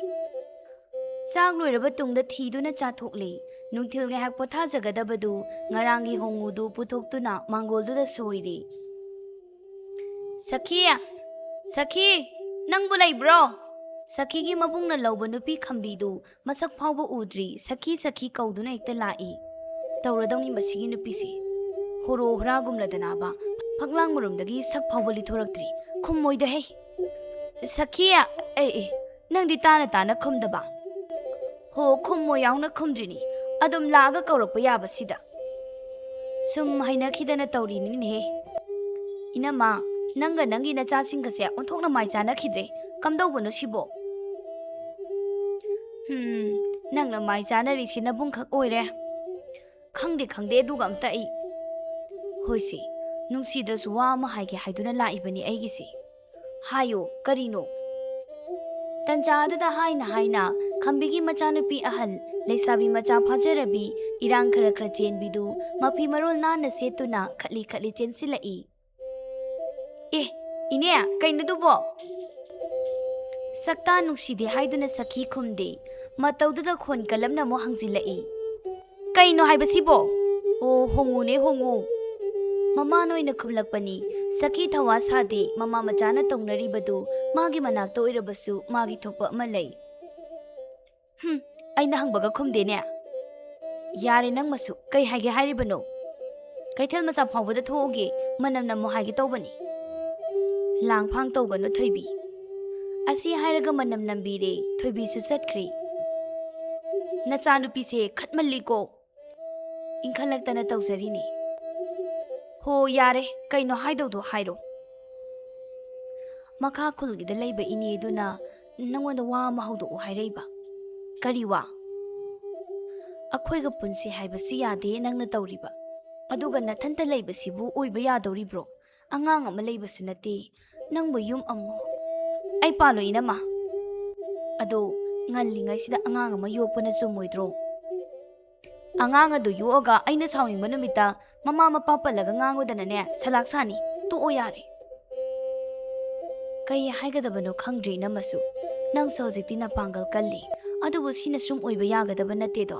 ꯆꯥꯛ ꯂꯣꯏꯔꯕ ꯇꯨꯡꯗ ꯊꯤꯗꯨꯅ ꯆꯥꯊꯣꯛꯂꯦ꯫ ꯅꯨꯡꯊꯤꯜ ꯉꯥꯏꯍꯥꯛ ꯄꯣꯊꯥꯖꯒꯗꯕꯗꯨ ꯉꯔꯥꯡꯒꯤ ꯍꯣꯡꯉꯨꯗꯨ ꯄꯨꯊꯣꯛꯇꯨꯅ ꯃꯥꯡꯒꯣꯜꯗꯨꯗ ꯁꯣꯏꯔꯤ꯫ "ꯁꯈꯤ! ꯁꯈꯤ! ꯅꯪꯕꯨ ꯂꯩꯕ꯭ꯔꯣ?" ꯁꯈꯤꯒꯤ ꯃꯕꯨꯡꯅ ꯂꯧꯕ ꯅꯨꯄꯤ ꯈꯝꯕꯤꯗꯨ ꯃꯁꯛ ꯐꯥꯎꯕ ꯎꯗ꯭ꯔꯤ, "ꯁꯈꯤ, ꯁꯈꯤ" ꯀꯧꯗꯨꯅ ꯍꯦꯛꯇ ꯂꯥꯛꯏ꯫ ꯇꯧꯔꯗꯧꯅꯤ ꯃꯁꯤꯒꯤ ꯅꯨꯄꯤꯁꯤ꯫ ꯍꯣꯔꯣ ꯍꯣꯔꯥꯒꯨꯝꯂꯗꯅꯕ ꯐꯛꯂꯥꯡ ꯃꯔꯨꯝꯗꯒꯤ ꯁꯛ ꯐꯥꯎꯕ ꯂꯤꯊꯣꯔꯛꯇ꯭ꯔꯤ꯫ ꯈꯨꯝꯃꯣꯏꯗ ꯍꯦ꯫ "ꯁꯈꯤ, ꯑꯦ, ꯑꯦ, ꯅꯪꯗꯤ ꯇꯥꯅ ꯇꯥꯅ ꯈꯨꯝꯗꯕ?" "ꯍꯣ, ꯈꯨꯝꯃꯣ ꯌꯥꯎꯅ ꯈꯨꯝꯗ꯭ꯔꯤꯅꯤ꯫ ꯑꯗꯨꯝ ꯂꯥꯛꯑꯒ ꯀꯧꯔꯛꯄ ꯌꯥꯕꯁꯤꯗ꯫ ꯁꯨꯝ ꯍꯩꯅꯈꯤꯗꯅ ꯇꯧꯔꯤꯅꯤꯅꯦꯍꯦ꯫ ꯏꯅꯝꯃ, ꯅꯪꯒ ꯅꯪꯒꯤ ꯅꯆꯥꯁꯤꯡꯒꯁꯦ ꯑꯣꯟꯊꯣꯛꯅ ꯃꯥꯏ ꯆꯥꯅꯈꯤꯗ꯭ꯔꯦ꯫ ꯀꯝꯗꯧꯕꯅꯣ ꯁꯤꯕꯣ?" "ꯍꯝ, ꯅꯪꯅ ꯃꯥꯏ ꯆꯥꯅꯔꯤꯁꯤ ꯅꯕꯨꯡꯈꯛ ꯑꯣꯏꯔꯦ꯫ ꯈꯪꯗꯦ, ꯈꯪꯗꯦ, ꯑꯗꯨꯒ ꯑꯝꯇ ꯑꯩ꯫ ꯍꯣꯏꯁꯦ, ꯅꯨꯡꯁꯤꯗ꯭ꯔꯁꯨ ꯋꯥ ꯑꯃ ꯍꯥꯏꯒꯦ ꯍꯥꯏꯗꯨꯅ ꯂꯥꯛꯏꯕꯅꯤ ꯑꯩꯒꯤꯁꯦ꯫" "ꯍꯥꯏꯌꯣ, ꯀꯔꯤꯅꯣ?" ꯇꯟꯖꯥ ꯑꯗꯨꯗ ꯍꯥꯏꯅ ꯍꯥꯏꯅ ꯈꯝꯕꯤꯒꯤ ꯃꯆꯥꯅꯨꯄꯤ ꯑꯍꯜ, ꯂꯩꯁꯥꯕꯤ ꯃꯆꯥ ꯐꯥꯖꯔꯕꯤ, ꯏꯔꯥꯡ ꯈꯔ ꯈꯔ ꯆꯦꯟꯕꯤꯗꯨ ꯃꯐꯤ ꯃꯔꯣꯜ ꯅꯥꯟꯅ ꯁꯦꯠꯇꯨꯅ ꯈꯠꯂꯤ ꯈꯠꯂꯤ ꯆꯦꯟꯁꯤꯜꯂꯛꯏ꯫ "ꯑꯦ, ꯏꯅꯦ, ꯀꯩꯅꯣꯗꯨꯕꯣ?" ꯁꯛꯇꯥ ꯅꯨꯡꯁꯤꯗꯦ ꯍꯥꯏꯗꯨꯅ ꯁꯈꯤ ꯈꯨꯝꯗꯦ꯫ ꯃꯇꯧꯗꯨꯗ ꯈꯣꯟ ꯀꯜꯂꯞꯅ ꯑꯃꯨꯛ ꯍꯪꯖꯤꯜꯂꯛꯏ꯫ "ꯀꯩꯅꯣ ꯍꯥꯏꯕꯁꯤꯕꯣ?" "ꯑꯣ, ꯍꯣꯡꯉꯨꯅꯦ, ꯍꯣꯡꯉꯨ꯫" ꯃꯃꯥꯅ ꯑꯣꯏꯅ ꯈꯨꯝꯂꯛꯄꯅꯤ꯫ ꯁꯈꯤ ꯊꯋꯥ ꯁꯥꯗꯦ, ꯃꯃꯥ ꯃꯆꯥꯅ ꯇꯧꯅꯔꯤꯕꯗꯨ ꯃꯥꯒꯤ ꯃꯅꯥꯛꯇ ꯑꯣꯏꯔꯕꯁꯨ ꯃꯥꯒꯤ ꯊꯣꯛꯄ ꯑꯃ ꯂꯩ꯫ "ꯍꯨꯝ, ꯑꯩꯅ ꯍꯪꯕꯒ ꯈꯨꯝꯗꯦꯅꯦ꯫ ꯌꯥꯔꯦ ꯅꯪ ꯃꯁꯨ, ꯀꯩ ꯍꯥꯏꯒꯦ ꯍꯥꯏꯔꯤꯕꯅꯣ? ꯀꯩꯊꯦꯜ ꯃꯆꯥ ꯐꯥꯎꯕꯗ ꯊꯣꯛꯎꯒꯦ, ꯃꯅꯝ ꯅꯝꯃꯣ ꯍꯥꯏꯒꯦ ꯇꯧꯕꯅꯤ꯫ ꯂꯥꯡꯐꯥꯡ ꯇꯧꯒꯅꯨ ꯊꯣꯏꯕꯤ꯫ ꯑꯁꯤ ꯍꯥꯏꯔꯒ ꯃꯅꯝ ꯅꯝꯕꯤꯔꯦ, ꯊꯣꯏꯕꯤꯁꯨ ꯆꯠꯈ꯭ꯔꯦ꯫ ꯅꯆꯥꯅꯨꯄꯤꯁꯦ ꯈꯠꯃꯜꯂꯤꯀꯣ꯫ ꯏꯟꯈꯠꯂꯛꯇꯅ ꯇꯧꯖꯔꯤꯅꯤ꯫ ꯍꯣ ꯌꯥꯔꯦ, ꯀꯩꯅꯣ ꯍꯥꯏꯗꯧꯗꯣ ꯍꯥꯏꯔꯣ꯫ ꯃꯈꯥ ꯈꯨꯜꯒꯤꯗ ꯂꯩꯕ ꯏꯅꯦꯗꯨꯅ ꯅꯪꯉꯣꯟꯗ ꯋꯥ ꯑꯃ ꯍꯧꯗꯣꯛꯎ ꯍꯥꯏꯔꯛꯏꯕ꯫ ꯀꯔꯤ ꯋꯥ? ꯑꯩꯈꯣꯏꯒ ꯄꯨꯟꯁꯤ ꯍꯥꯏꯕꯁꯨ ꯌꯥꯗꯦ ꯅꯪꯅ ꯇꯧꯔꯤꯕ꯫ ꯑꯗꯨꯒ ꯅꯊꯟꯇ ꯂꯩꯕꯁꯤꯕꯨ ꯑꯣꯏꯕ ꯌꯥꯗꯧꯔꯤꯕ꯭ꯔꯣ? ꯑꯉꯥꯡ ꯑꯃ ꯂꯩꯕꯁꯨ ꯅꯠꯇꯦ꯫ ꯅꯪꯕꯨ ꯌꯨꯝ ꯑꯃꯨꯛ꯫ ꯑꯩ ꯄꯥꯜꯂꯣ ꯏꯅꯝꯃ꯫ ꯑꯗꯣ ꯉꯜꯂꯤꯉꯩꯁꯤꯗ ꯑꯉꯥꯡ ꯑꯃ ꯌꯣꯛꯄꯅ ꯆꯨꯝꯃꯣꯏꯗ꯭ꯔꯣ? ꯑꯉꯥꯡ ꯑꯗꯨ ꯌꯣꯛꯑꯒ ꯑꯩꯅ ꯁꯥꯎꯅꯤꯡꯕ ꯅꯨꯃꯤꯠꯇ ꯃꯃꯥ ꯃꯄꯥ ꯄꯜꯂꯒ ꯉꯥꯡꯉꯨꯗꯅꯅꯦ, ꯁꯂꯥꯛ ꯁꯥꯅꯤ꯫ ꯇꯣꯛꯑꯣ ꯌꯥꯔꯦ꯫ ꯀꯩ ꯍꯥꯏꯒꯗꯕꯅꯣ ꯈꯪꯗ꯭ꯔꯦ ꯏꯅꯝꯃꯁꯨ꯫ ꯅꯪꯁꯨ ꯍꯧꯖꯤꯛꯇꯤ ꯅꯄꯥꯡꯒꯜ ꯀꯜꯂꯤ꯫ ꯑꯗꯨꯕꯨ ꯁꯤꯅ ꯁꯨꯝ ꯑꯣꯏꯕ ꯌꯥꯒꯗꯕ ꯅꯠꯇꯦꯗꯣ꯫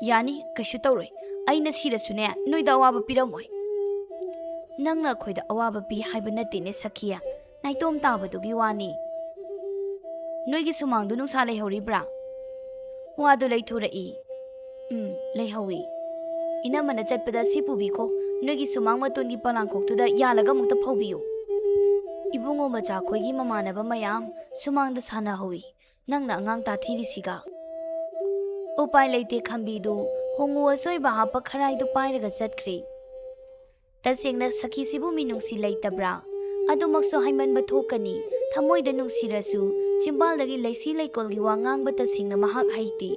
ꯌꯥꯅꯤ, ꯀꯩꯁꯨ ꯇꯧꯔꯣꯏ꯫ ꯑꯩꯅ ꯁꯤꯔꯁꯨꯅꯦ, ꯅꯣꯏꯗ ꯑꯋꯥꯕ ꯄꯤꯔꯝꯃꯣꯏ꯫ ꯅꯪꯅ ꯑꯩꯈꯣꯏꯗ ꯑꯋꯥꯕ ꯄꯤ ꯍꯥꯏꯕ ꯅꯠꯇꯦꯅꯦ ꯁꯈꯤꯌꯥ, ꯅꯥꯏꯇꯣꯝ ꯇꯥꯕꯗꯨꯒꯤ ꯋꯥꯅꯤ꯫ ꯅꯣꯏꯒꯤ ꯁꯨꯃꯥꯡꯗꯨ ꯅꯨꯡꯁꯥ ꯂꯩꯍꯧꯔꯤꯕ꯭ꯔꯥ? ꯋꯥꯗꯨ ꯂꯩꯊꯣꯔꯛꯏ꯫ ꯎꯝ, ꯂꯩꯍꯧꯏ꯫ ꯏꯅꯝꯃꯅ ꯆꯠꯄꯗ ꯁꯤ ꯄꯨꯕꯤꯈꯣ, ꯅꯣꯏꯒꯤ ꯁꯨꯃꯥꯡ ꯃꯇꯣꯟꯒꯤ ꯄꯣꯂꯥꯡꯈꯣꯛꯇꯨꯗ ꯌꯥꯜꯂꯒ ꯑꯃꯨꯛꯇ ꯐꯧꯕꯤꯌꯨ꯫ ꯏꯕꯨꯡꯉꯣ ꯃꯆꯥꯈꯣꯏꯒꯤ ꯃꯃꯥꯟꯅꯕ ꯃꯌꯥꯝ ꯁꯨꯃꯥꯡꯗ ꯁꯥꯟꯅꯍꯧꯏ, ꯅꯪꯅ ꯑꯉꯥꯡ ꯇꯥꯊꯤꯔꯤꯁꯤꯒ꯫ ꯎꯄꯥꯏ ꯂꯩꯇꯦ ꯈꯝꯕꯤꯗꯨ ꯍꯣꯡꯉꯨ ꯑꯁꯣꯏꯕ ꯍꯥꯞꯄ ꯈꯔꯥꯏꯗꯨ ꯄꯥꯏꯔꯒ ꯆꯠꯈ꯭ꯔꯦ꯫ ꯇꯁꯦꯡꯅ ꯁꯈꯤꯁꯤꯕꯨ ꯃꯤꯅꯨꯡꯁꯤ ꯂꯩꯇꯕ꯭ꯔꯥ? ꯑꯗꯨꯃꯛꯁꯨ ꯍꯥꯏꯃꯟꯕ ꯊꯣꯛꯀꯅꯤ꯫ ꯊꯃꯣꯏꯗ ꯅꯨꯡꯁꯤꯔꯁꯨ ꯆꯤꯝꯕꯥꯜꯗꯒꯤ ꯂꯩꯁꯤ ꯂꯩꯀꯣꯜꯒꯤ ꯋꯥ ꯉꯥꯡꯕ ꯇꯁꯦꯡꯅ ꯃꯍꯥꯛ ꯍꯩꯇꯦ꯫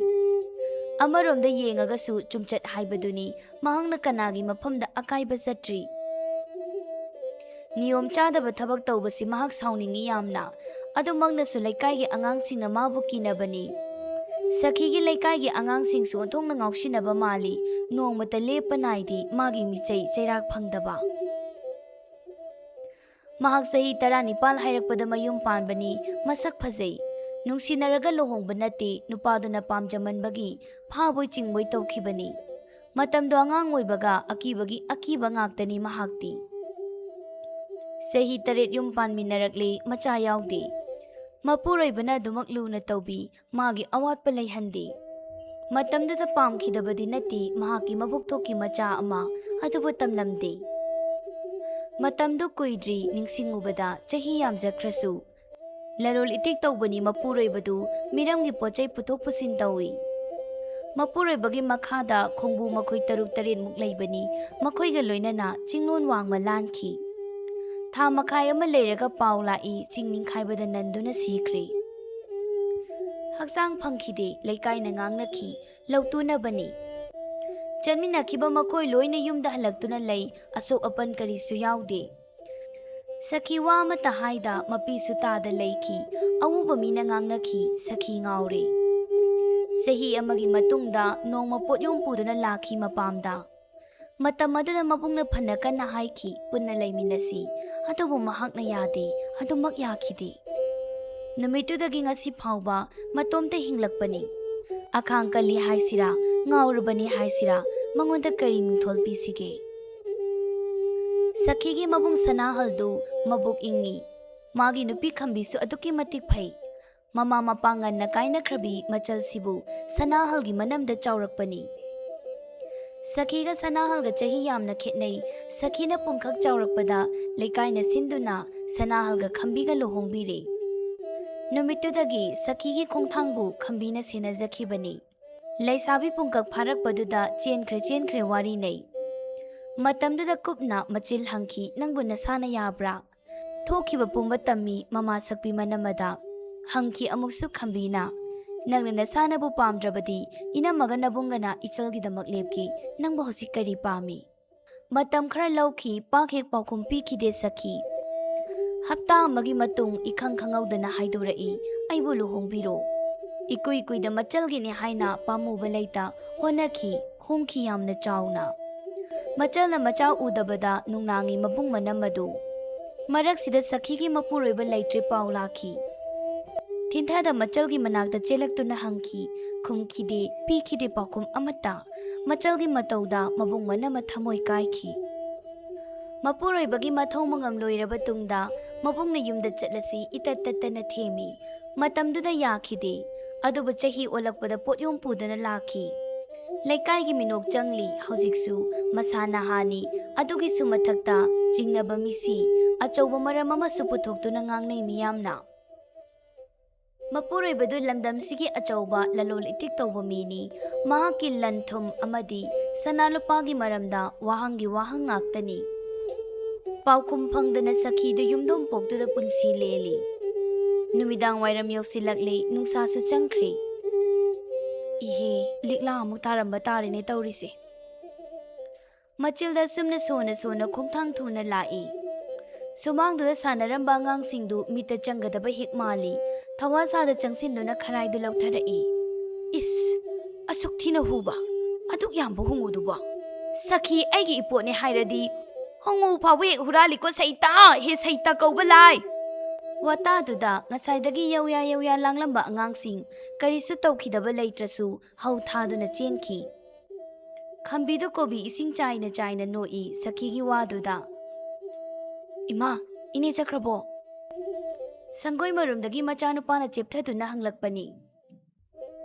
ꯑꯃꯔꯣꯝꯗ ꯌꯦꯡꯉꯒꯁꯨ ꯆꯨꯝꯆꯠ ꯍꯥꯏꯕꯗꯨꯅꯤ, ꯃꯍꯥꯛꯅ ꯀꯅꯥꯒꯤ ꯃꯐꯝꯗ ꯑꯀꯥꯏꯕ ꯆꯠꯇ꯭ꯔꯤ꯫ ꯅꯤꯌꯣꯝ ꯆꯥꯗꯕ ꯊꯕꯛ ꯇꯧꯕꯁꯤ ꯃꯍꯥꯛ ꯁꯥꯎꯅꯤꯡꯏ ꯌꯥꯝꯅ꯫ ꯑꯗꯨꯃꯛꯅꯁꯨ ꯂꯩꯀꯥꯏꯒꯤ ꯑꯉꯥꯡꯁꯤꯡꯅ ꯃꯥꯕꯨ ꯀꯤꯅꯕꯅꯤ꯫ ꯁꯈꯤꯒꯤ ꯂꯩꯀꯥꯏꯒꯤ ꯑꯉꯥꯡꯁꯤꯡꯁꯨ ꯑꯣꯟꯊꯣꯛꯅ ꯉꯥꯎꯁꯤꯟꯅꯕ ꯃꯥꯜꯂꯤ꯫ ꯅꯣꯡꯃꯇ ꯂꯦꯞꯄ ꯅꯥꯏꯗꯦ ꯃꯥꯒꯤ ꯃꯤꯆꯩ ꯆꯩꯔꯥꯛ ꯐꯪꯗꯕ꯫ ꯃꯍꯥꯛ ꯆꯍꯤ ꯇꯔꯥꯅꯤꯄꯥꯜ ꯍꯥꯏꯔꯛꯄꯗ ꯃꯌꯨꯝ ꯄꯥꯟꯕꯅꯤ, ꯃꯁꯛ ꯐꯖꯩ꯫ ꯅꯨꯡꯁꯤꯅꯔꯒ ꯂꯨꯍꯣꯡꯕ ꯅꯠꯇꯦ, ꯅꯨꯄꯥꯗꯨꯅ ꯄꯥꯝꯖꯃꯟꯕꯒꯤ ꯐꯥꯕꯣꯏ ꯆꯤꯡꯕꯣꯏ ꯇꯧꯈꯤꯕꯅꯤ꯫ ꯃꯇꯝꯗꯣ ꯑꯉꯥꯡ ꯑꯣꯏꯕꯒ ꯑꯀꯤꯕꯒꯤ ꯑꯀꯤꯕ ꯉꯥꯛꯇꯅꯤ ꯃꯍꯥꯛꯇꯤ꯫ ꯆꯍꯤ ꯇꯔꯦꯠ ꯌꯨꯝ ꯄꯥꯟꯃꯤꯟꯅꯔꯛꯂꯦ, ꯃꯆꯥ ꯌꯥꯎꯗꯦ꯫ ꯃꯄꯨꯔꯣꯏꯕꯅ ꯑꯗꯨꯃꯛ ꯂꯨꯅ ꯇꯧꯕꯤ, ꯃꯥꯒꯤ ꯑꯋꯥꯠꯄ ꯂꯩꯍꯟꯗꯦ꯫ ꯃꯇꯝꯗꯨꯗ ꯄꯥꯝꯈꯤꯗꯕꯗꯤ ꯅꯠꯇꯦ ꯃꯍꯥꯛꯀꯤ ꯃꯕꯨꯛ ꯊꯣꯛꯀꯤ ꯃꯆꯥ ꯑꯃ, ꯑꯗꯨꯕꯨ ꯇꯝꯂꯝꯗꯦ꯫ ꯃꯇꯝꯗꯨ ꯀꯨꯏꯗ꯭ꯔꯤ, ꯅꯤꯡꯁꯤꯡꯉꯨꯕꯗ ꯆꯍꯤ ꯌꯥꯝꯖꯈ꯭ꯔꯁꯨ, ꯂꯂꯣꯟ ꯏꯇꯤꯛ ꯇꯧꯕꯅꯤ ꯃꯄꯨꯔꯣꯏꯕꯗꯨ ꯃꯤꯔꯝꯒꯤ ꯄꯣꯠꯆꯩ ꯄꯨꯊꯣꯛ ꯄꯨꯁꯤꯟ ꯇꯧꯏ꯫ ꯃꯄꯨꯔꯣꯏꯕꯒꯤ ꯃꯈꯥꯗ ꯈꯣꯡꯕꯨ ꯃꯈꯣꯏ ꯇꯔꯨꯛ ꯇꯔꯦꯠꯃꯨꯛ ꯂꯩꯕꯅꯤ, ꯃꯈꯣꯏꯒ ꯂꯣꯏꯅꯅ ꯆꯤꯡꯂꯣꯟ ꯋꯥꯡꯃ ꯂꯥꯟꯈꯤ꯫ ꯊꯥ ꯃꯈꯥꯏ ꯑꯃ ꯂꯩꯔꯒ ꯄꯥꯎ ꯂꯥꯛꯏ, ꯆꯤꯡ ꯅꯤꯡꯈꯥꯏꯕꯗ ꯅꯟꯗꯨꯅ ꯁꯤꯈ꯭ꯔꯦ꯫ ꯍꯛꯆꯥꯡ ꯐꯪꯈꯤꯗꯦ, ꯂꯩꯀꯥꯏꯅ ꯉꯥꯡꯅꯈꯤ, ꯂꯧꯇꯨꯅꯕꯅꯤ꯫ ꯆꯠꯃꯤꯟꯅꯈꯤꯕ ꯃꯈꯣꯏ ꯂꯣꯏꯅ ꯌꯨꯝꯗ ꯍꯜꯂꯛꯇꯨꯅ ꯂꯩ, ꯑꯁꯣꯛ ꯑꯄꯟ ꯀꯔꯤꯁꯨ ꯌꯥꯎꯗꯦ꯫ ꯁꯈꯤ ꯋꯥ ꯑꯃꯠꯇ ꯍꯥꯏꯗ, ꯃꯄꯤꯁꯨ ꯇꯥꯗ ꯂꯩꯈꯤ꯫ ꯑꯎꯕ ꯃꯤꯅ ꯉꯥꯡꯅꯈꯤ, ꯁꯈꯤ ꯉꯥꯎꯔꯦ꯫ ꯆꯍꯤ ꯑꯃꯒꯤ ꯃꯇꯨꯡꯗ ꯅꯣꯡꯃ ꯄꯣꯠꯌꯣꯝ ꯄꯨꯗꯨꯅ ꯂꯥꯛꯈꯤ ꯃꯄꯥꯝꯗ꯫ ꯃꯇꯝ ꯑꯗꯨꯗ ꯃꯕꯨꯡꯅ ꯐꯅ ꯀꯟꯅ ꯍꯥꯏꯈꯤ, "ꯄꯨꯟꯅ ꯂꯩꯃꯤꯟꯅꯁꯤ", ꯑꯗꯨꯕꯨ ꯃꯍꯥꯛꯅ ꯌꯥꯗꯦ, ꯑꯗꯨꯃꯛ ꯌꯥꯈꯤꯗꯦ꯫ ꯅꯨꯃꯤꯠꯇꯨꯗꯒꯤ ꯉꯁꯤ ꯐꯥꯎꯕ ꯃꯇꯣꯝꯇ ꯍꯤꯡꯂꯛꯄꯅꯤ꯫ ꯑꯈꯥꯡ ꯀꯜꯂꯤ ꯍꯥꯏꯁꯤꯔꯥ, ꯉꯥꯎꯔꯕꯅꯤ ꯍꯥꯏꯁꯤꯔꯥ, ꯃꯉꯣꯟꯗ ꯀꯔꯤ ꯃꯤꯡꯊꯣꯜ ꯄꯤꯁꯤꯒꯦ? ꯁꯈꯤꯒꯤ ꯃꯕꯨꯡ ꯁꯅꯥꯍꯜꯗꯨ ꯃꯕꯨꯛ ꯏꯪꯉꯤ꯫ ꯃꯥꯒꯤ ꯅꯨꯄꯤ ꯈꯝꯕꯤꯁꯨ ꯑꯗꯨꯛꯀꯤ ꯃꯇꯤꯛ ꯐꯩ꯫ ꯃꯃꯥ ꯃꯄꯥ ꯉꯟꯅ ꯀꯥꯏꯅꯈ꯭ꯔꯕꯤ ꯃꯆꯜꯁꯤꯕꯨ ꯁꯅꯥꯍꯜꯒꯤ ꯃꯅꯝꯗ ꯆꯥꯎꯔꯛꯄꯅꯤ꯫ ꯁꯈꯤꯒ ꯁꯅꯥꯍꯜꯒ ꯆꯍꯤ ꯌꯥꯝꯅ ꯈꯦꯠꯅꯩ꯫ ꯁꯈꯤꯅ ꯄꯨꯡꯈꯛ ꯆꯥꯎꯔꯛꯄꯗ ꯂꯩꯀꯥꯏꯅ ꯁꯤꯟꯗꯨꯅ ꯁꯅꯥꯍꯜꯒ ꯈꯝꯕꯤꯒ ꯂꯨꯍꯣꯡꯕꯤꯔꯦ꯫ ꯅꯨꯃꯤꯠꯇꯨꯗꯒꯤ ꯁꯈꯤꯒꯤ ꯈꯣꯡꯊꯥꯡꯕꯨ ꯈꯝꯕꯤꯅ ꯁꯦꯟꯅꯖꯈꯤꯕꯅꯤ꯫ ꯂꯩꯁꯥꯕꯤ ꯄꯨꯡꯀꯛ ꯐꯥꯔꯛꯄꯗꯨꯗ ꯆꯦꯟꯈ꯭ꯔꯦ ꯆꯦꯟꯈ꯭ꯔꯦ ꯋꯥꯔꯤꯅꯩ꯫ ꯃꯇꯝꯗꯨꯗ ꯀꯨꯞꯅ ꯃꯆꯤꯜ ꯍꯪꯈꯤ, "ꯅꯪꯕꯨ ꯅꯁꯥꯅ ꯌꯥꯕ꯭ꯔꯥ?" ꯊꯣꯛꯈꯤꯕ ꯄꯨꯝꯕ ꯇꯝꯃꯤ ꯃꯃꯥ ꯁꯛꯄꯤ ꯃꯅꯝ ꯑꯗ꯫ ꯍꯪꯈꯤ ꯑꯃꯨꯛꯁꯨ ꯈꯝꯕꯤꯅ, "ꯅꯪꯅ ꯅꯁꯥꯅꯕꯨ ꯄꯥꯝꯗ꯭ꯔꯕꯗꯤ ꯏꯅꯝꯃꯒ ꯅꯕꯨꯡꯒꯅ ꯏꯆꯜꯒꯤꯗꯃꯛ ꯂꯦꯞꯀꯦ, ꯅꯪꯕꯨ ꯍꯧꯖꯤꯛ ꯀꯔꯤ ꯄꯥꯝꯃꯤ?" ꯃꯇꯝ ꯈꯔ ꯂꯧꯈꯤ, ꯄꯥꯛ ꯍꯦꯛ ꯄꯥꯎꯈꯨꯝ ꯄꯤꯈꯤꯗꯦ ꯁꯈꯤ꯫ ꯍꯞꯇꯥ ꯑꯃꯒꯤ ꯃꯇꯨꯡ ꯏꯈꯪ ꯈꯪꯍꯧꯗꯅ ꯍꯥꯏꯗꯣꯔꯛꯏ, "ꯑꯩꯕꯨ ꯂꯨꯍꯣꯡꯕꯤꯔꯣ꯫ ꯏꯀꯨꯏ ꯀꯨꯏꯗ ꯃꯆꯜꯒꯤꯅꯤ ꯍꯥꯏꯅ ꯄꯥꯝꯃꯨꯕ ꯂꯩꯇ ꯍꯣꯠꯅꯈꯤ, ꯍꯣꯡꯈꯤ ꯌꯥꯝꯅ ꯆꯥꯎꯅ꯫ ꯃꯆꯜꯅ ꯃꯆꯥ ꯎꯗꯕꯗ ꯅꯨꯡꯅꯥꯡꯉꯤ ꯃꯕꯨꯡ ꯃꯅꯝ ꯑꯗꯨ꯫ ꯃꯔꯛꯁꯤꯗ ꯁꯈꯤꯒꯤ ꯃꯄꯨꯔꯣꯏꯕ ꯂꯩꯇ꯭ꯔꯦ ꯄꯥꯎ ꯂꯥꯛꯈꯤ꯫ ꯊꯤꯟꯊꯗ ꯃꯆꯜꯒꯤ ꯃꯅꯥꯛꯇ ꯆꯦꯜꯂꯛꯇꯨꯅ ꯍꯪꯈꯤ, ꯈꯨꯝꯈꯤꯗꯦ, ꯄꯤꯈꯤꯗꯦ ꯄꯥꯎꯈꯨꯝ ꯑꯃꯠꯇ꯫ ꯃꯆꯜꯒꯤ ꯃꯇꯧꯗ ꯃꯕꯨꯡ ꯃꯅꯝ ꯊꯃꯣꯏ ꯀꯥꯏꯈꯤ꯫ ꯃꯄꯨꯔꯣꯏꯕꯒꯤ ꯃꯊꯧ ꯃꯉꯝ ꯂꯣꯏꯔꯕ ꯇꯨꯡꯗ ꯃꯕꯨꯡꯅ ꯌꯨꯝꯗ ꯆꯠꯂꯁꯤ ꯏꯇꯠ ꯇꯠꯇꯅ ꯊꯦꯝꯃꯤ꯫ ꯃꯇꯝꯗꯨꯗ ꯌꯥꯈꯤꯗꯦ꯫ ꯑꯗꯨꯕꯨ ꯆꯍꯤ ꯑꯣꯜꯂꯛꯄꯗ ꯄꯣꯠꯌꯣꯝ ꯄꯨꯗꯨꯅ ꯂꯥꯛꯈꯤ꯫ ꯂꯩꯀꯥꯏꯒꯤ ꯃꯤꯅꯣꯛ ꯆꯪꯂꯤ ꯍꯧꯖꯤꯛꯁꯨ꯫ ꯃꯁꯥ ꯅꯍꯥꯅꯤ, ꯑꯗꯨꯒꯤꯁꯨ ꯃꯊꯛꯇ ꯆꯤꯡꯅꯕ ꯃꯤꯁꯤ꯫ ꯑꯆꯧꯕ ꯃꯔꯝ ꯑꯃꯁꯨ ꯄꯨꯊꯣꯛꯇꯨꯅ ꯉꯥꯡꯅꯩ ꯃꯤꯌꯥꯝꯅ꯫ ꯃꯄꯨꯔꯣꯏꯕꯗꯨ ꯂꯝꯗꯝꯁꯤꯒꯤ ꯑꯆꯧꯕ ꯂꯂꯣꯟ ꯏꯇꯤꯛ ꯇꯧꯕ ꯃꯤꯅꯤ꯫ ꯃꯍꯥꯛꯀꯤ ꯂꯟ ꯊꯨꯝ ꯑꯃꯗꯤ ꯁꯅꯥ ꯂꯨꯄꯥꯒꯤ ꯃꯔꯝꯗ ꯋꯥꯍꯪꯒꯤ ꯋꯥꯍꯪ ꯉꯥꯛꯇꯅꯤ꯫ ꯄꯥꯎꯈꯨꯝ ꯐꯪꯗꯅ ꯁꯈꯤꯗꯨ ꯌꯨꯝꯗꯣꯡ ꯄꯣꯛꯇꯨꯗ ꯄꯨꯟꯁꯤ ꯂꯦꯜꯂꯤ꯫ ꯅꯨꯃꯤꯗꯥꯡ ꯋꯥꯏꯔꯝ ꯌꯧꯁꯤꯜꯂꯛꯂꯤ, ꯅꯨꯡꯁꯥꯁꯨ ꯆꯪꯈ꯭ꯔꯦ꯫ ꯏꯍꯦ, ꯂꯤꯛꯂꯥ ꯑꯃꯨꯛ ꯇꯥꯔꯝꯕ ꯇꯥꯔꯦꯅꯦ ꯇꯧꯔꯤꯁꯦ꯫ ꯃꯆꯤꯜꯗ ꯁꯨꯝꯅ ꯁꯣꯟꯅ ꯁꯣꯟꯅ ꯈꯣꯡꯊꯥꯡ ꯊꯨꯅ ꯂꯥꯛꯏ꯫ ꯁꯨꯃꯥꯡꯗꯨꯗ ꯁꯥꯟꯅꯔꯝꯕ ꯑꯉꯥꯡꯁꯤꯡꯗꯨ ꯃꯤꯠꯇ ꯆꯪꯒꯗꯕ ꯍꯦꯛ ꯃꯥꯜꯂꯤ꯫ ꯊꯋꯥ ꯁꯥꯗ ꯆꯪꯁꯤꯟꯗꯨꯅ ꯈꯔꯥꯏꯗꯨ ꯂꯧꯊꯔꯛꯏ꯫ ꯏꯁ! ꯑꯁꯨꯛ ꯊꯤꯅ ꯍꯨꯕ! ꯑꯗꯨꯛ ꯌꯥꯝꯕ ꯍꯨꯉꯨꯗꯨꯕꯣ? ꯁꯈꯤ ꯑꯩꯒꯤ ꯏꯄꯣꯠꯅꯦ ꯍꯥꯏꯔꯗꯤ ꯍꯨꯉꯨ ꯐꯥꯎꯕ ꯍꯦꯛ ꯍꯨꯔꯥꯜꯂꯤꯀꯣ ꯁꯩꯇꯥ! ꯍꯦ ꯁꯩꯇꯥ ꯀꯧꯕ ꯂꯥꯏ! ꯋꯥꯇꯥꯗꯨꯗ ꯉꯁꯥꯏꯗꯒꯤ ꯌꯧꯌꯥ ꯌꯧꯌꯥ ꯂꯥꯡꯂꯝꯕ ꯑꯉꯥꯡꯁꯤꯡ ꯀꯔꯤꯁꯨ ꯇꯧꯈꯤꯗꯕ ꯂꯩꯇ꯭ꯔꯁꯨ ꯍꯧ ꯊꯥꯗꯨꯅ ꯆꯦꯟꯈꯤ꯫ ꯈꯝꯕꯤꯗꯨ ꯀꯣꯕꯤ ꯏꯁꯤꯡ ꯆꯥꯏꯅ ꯆꯥꯏꯅ ꯅꯣꯛꯏ ꯁꯈꯤꯒꯤ ꯋꯥꯗꯨꯗ꯫ "ꯏꯃꯥ, ꯏꯅꯦ ꯆꯠꯈ꯭ꯔꯕꯣ?" ꯁꯪꯒꯣꯏ ꯃꯔꯨꯝꯗꯒꯤ ꯃꯆꯥꯅꯨꯄꯥꯅ ꯆꯦꯞꯊꯗꯨꯅ ꯍꯪꯂꯛꯄꯅꯤ꯫